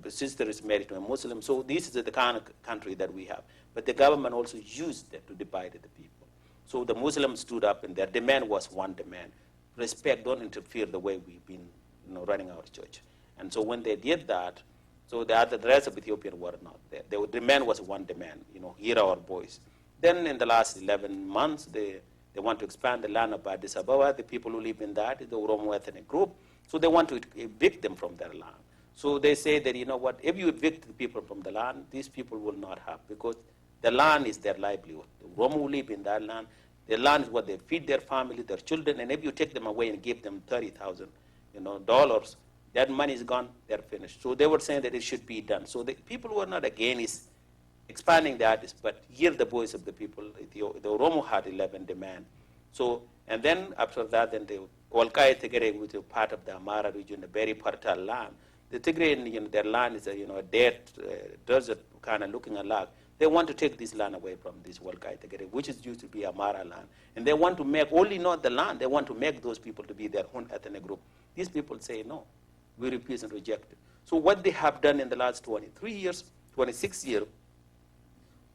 Speaker 4: sister is married to a Muslim. So this is the kind of country that we have. But the government also used that to divide the people. So the Muslims stood up and their demand was one demand: respect, don't interfere the way we've been, you know, running our church. And so when they did that, so the rest of Ethiopians were not there. The demand was one demand, you know, hear our voice. Then in the last 11 months, they want to expand the land of Addis Ababa. The people who live in that is the Oromo ethnic group. So they want to evict them from their land. So they say that, you know what, if you evict the people from the land, these people will not have, because the land is their livelihood. The Oromo live in that land. The land is what they feed their family, their children, and if you take them away and give them $30,000, you know, dollars, that money is gone, they're finished. So they were saying that it should be done. So the people were not against expanding the Addis, but hear the voice of the people. The Oromo had 11 demand. So, and then after that, then the Wolkait Tigray, which is part of the Amara region, a very fertile land. The Tigrayan, you know, their land is a, you know, a dead desert kind of looking alike. They want to take this land away from this Wolkait Tigray, which is used to be Amara land. And they want to make only not the land, they want to make those people to be their own ethnic group. These people say, no, we refuse and reject it. So what they have done in the last 23 years, 26 years,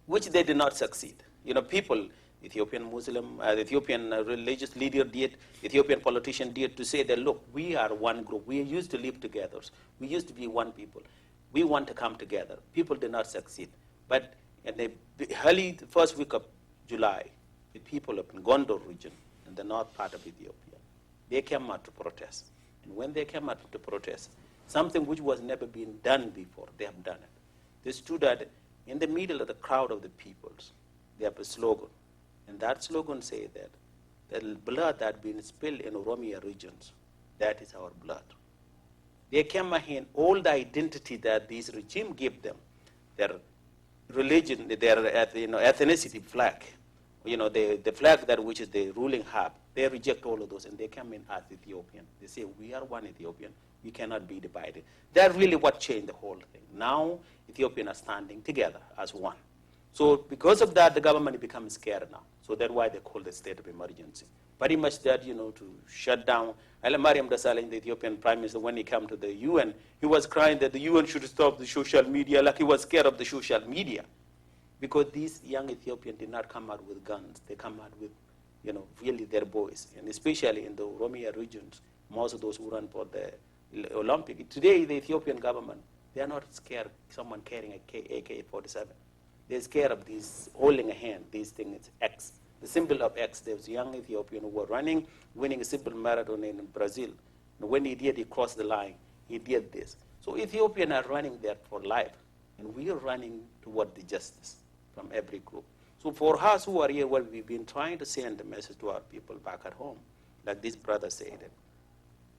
Speaker 4: which they did not succeed. You know, people, Ethiopian Muslim, Ethiopian religious leader did, Ethiopian politician did, to say that, look, we are one group. We used to live together. We used to be one people. We want to come together. People did not succeed. But in the early first week of July, the people of Gondor region, in the north part of Ethiopia, they came out to protest. And when they came out to protest, something which was never been done before, they have done it. They stood at, in the middle of the crowd of the peoples, they have a slogan. And that slogan says that the blood that been spilled in Oromia regions, that is our blood. They came in all the identity that this regime gave them, their religion, their, you know, ethnicity flag, you know, the flag that which is the ruling have, they reject all of those and they come in as Ethiopian. They say, we are one Ethiopian, we cannot be divided. That's really what changed the whole thing. Now, Ethiopians are standing together as one. So because of that, the government becomes scared now. So that's why they call the state of emergency. Pretty much that, you know, to shut down. Haile Mariam Desalegn, the Ethiopian prime minister, when he came to the UN, he was crying that the UN should stop the social media, like he was scared of the social media. Because these young Ethiopians did not come out with guns. They come out with, you know, really their voice. And especially in the Oromia regions, most of those who run for the Olympic. Today, the Ethiopian government, they are not scared of someone carrying a AK-47. They're scared of this holding a hand, these things, X. The symbol of X, there was a young Ethiopian who were running, winning a simple marathon in Brazil. And when he did, he crossed the line. He did this. So Ethiopians are running there for life, and we are running toward the justice from every group. So for us who are here, what we've been trying to send the message to our people back at home, like this brother said,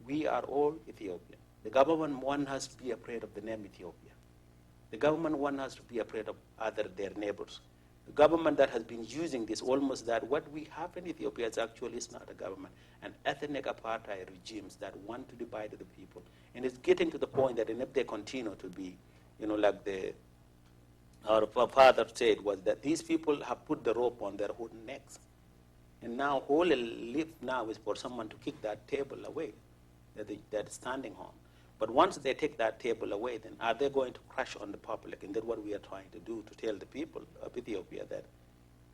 Speaker 4: we are all Ethiopian. The government wants us to be afraid of the name Ethiopia. The government wants us to be afraid of other their neighbors. The government that has been using this almost that what we have in Ethiopia is actually is not a government, an ethnic apartheid regimes that want to divide the people. And it's getting to the point that if they continue to be, you know, like the our father said was that these people have put the rope on their own necks. And now all left now is for someone to kick that table away that they're standing on. But once they take that table away, then are they going to crash on the public? And that's what we are trying to do, to tell the people of Ethiopia that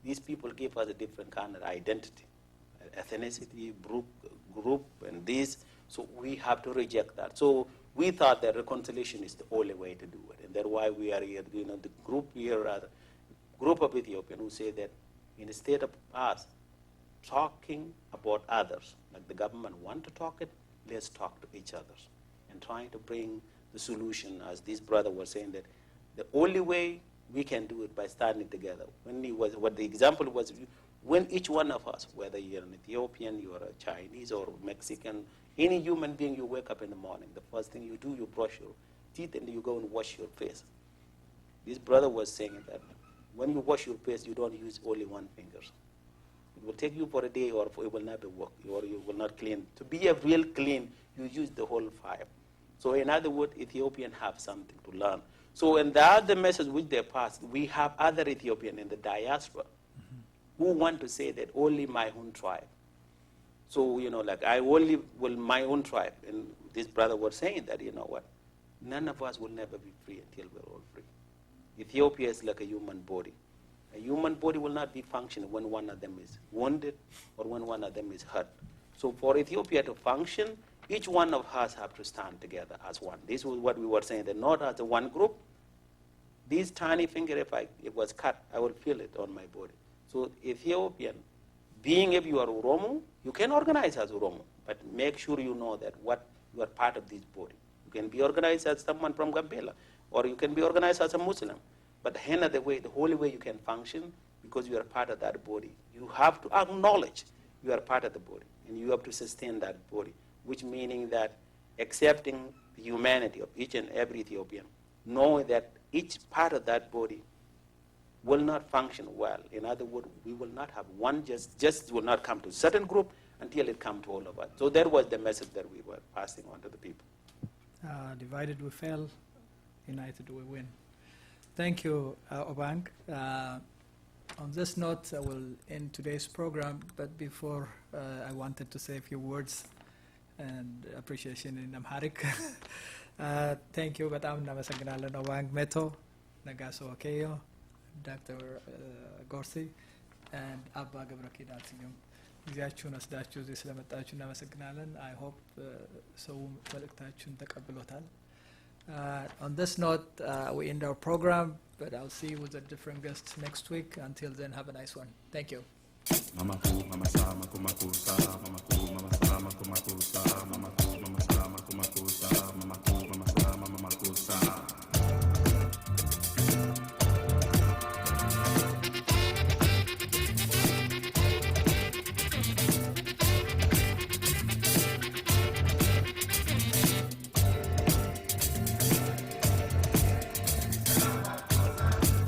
Speaker 4: these people give us a different kind of identity, ethnicity, group, and this. So we have to reject that. So we thought that reconciliation is the only way to do it. And that's why we are here, the group here, group of Ethiopians who say that instead of us talking about others, like the government want to talk it, let's talk to each other and trying to bring the solution, as this brother was saying, that the only way we can do it by standing together. What the example was, when each one of us, whether you're an Ethiopian, you're a Chinese or Mexican, any human being, you wake up in the morning, the first thing you do, you brush your teeth and you go and wash your face. This brother was saying that when you wash your face, you don't use only one finger. It will take you for a day, or it will never work, or you will not clean. To be a real clean, you use the whole five. So in other words, Ethiopians have something to learn. So in the other message which they passed, we have other Ethiopians in the diaspora who want to say that only my own tribe. So, like I only will my own tribe. And this brother was saying that, you know what, none of us will never be free until we're all free. Ethiopia is like a human body. A human body will not be functioning when one of them is wounded or when one of them is hurt. So for Ethiopia to function, each one of us have to stand together as one. This was what we were saying, that not as a one group. This tiny finger, if it was cut, I will feel it on my body. So Ethiopian, being if you are Oromo, you can organize as Oromo, but make sure you know that what you are part of this body. You can be organized as someone from Gambela, or you can be organized as a Muslim. But the end of the way, the only way you can function, because you are part of that body. You have to acknowledge you are part of the body, and you have to sustain that body, which meaning that accepting the humanity of each and every Ethiopian, knowing that each part of that body will not function well. In other words, we will not have one, justice will not come to a certain group until it comes to all of us. So that was the message that we were passing on to the people.
Speaker 2: Divided we fail, united we win. Thank you, Obang. On this note, I will end today's program, but before I wanted to say a few words and appreciation in Amharic. Thank you, በጣም እናመሰግናለን ኦባንግ ሜቶ፣ ነጋሶ ወኬዮ፣ ዶክተር ጎርሲ and አባ ገብረ ኪዳን ስዩም ጊዜያችሁን ወስዳችሁ እዚህ ስለመጣችሁ እናመሰግናለን። I hope ሰው መልእክታችሁን ተቀብሎታል። On this note, we end our program, but I'll see you with a different guest next week. Until then, have a nice one. Thank you.
Speaker 1: Mama ku, mama sa, mama ku, mama sa, mama ku, mama sa, mama ku, sa, mama ku, mama sa, mama ku, sa, mama ku, mama sa, mama ku, sa.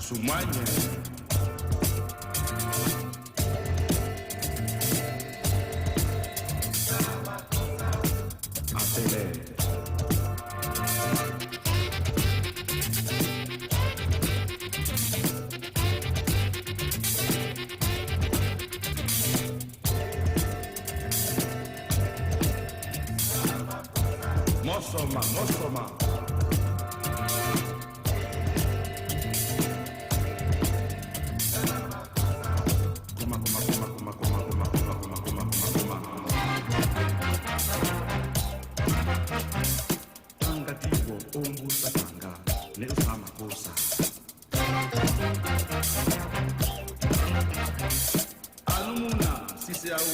Speaker 1: Sumanya. Atele. Mosoma, Mosoma. Kuma, kuma, kuma, kuma, kuma, kuma, kuma, kuma, kuma, kuma, kuma. Tanga tiwo ombusa tanga ne usama kosa. Alumuna sisi au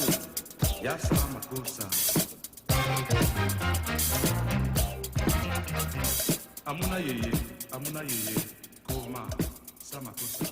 Speaker 1: ya sama kosa. Amuna yeye, koma sama kosa.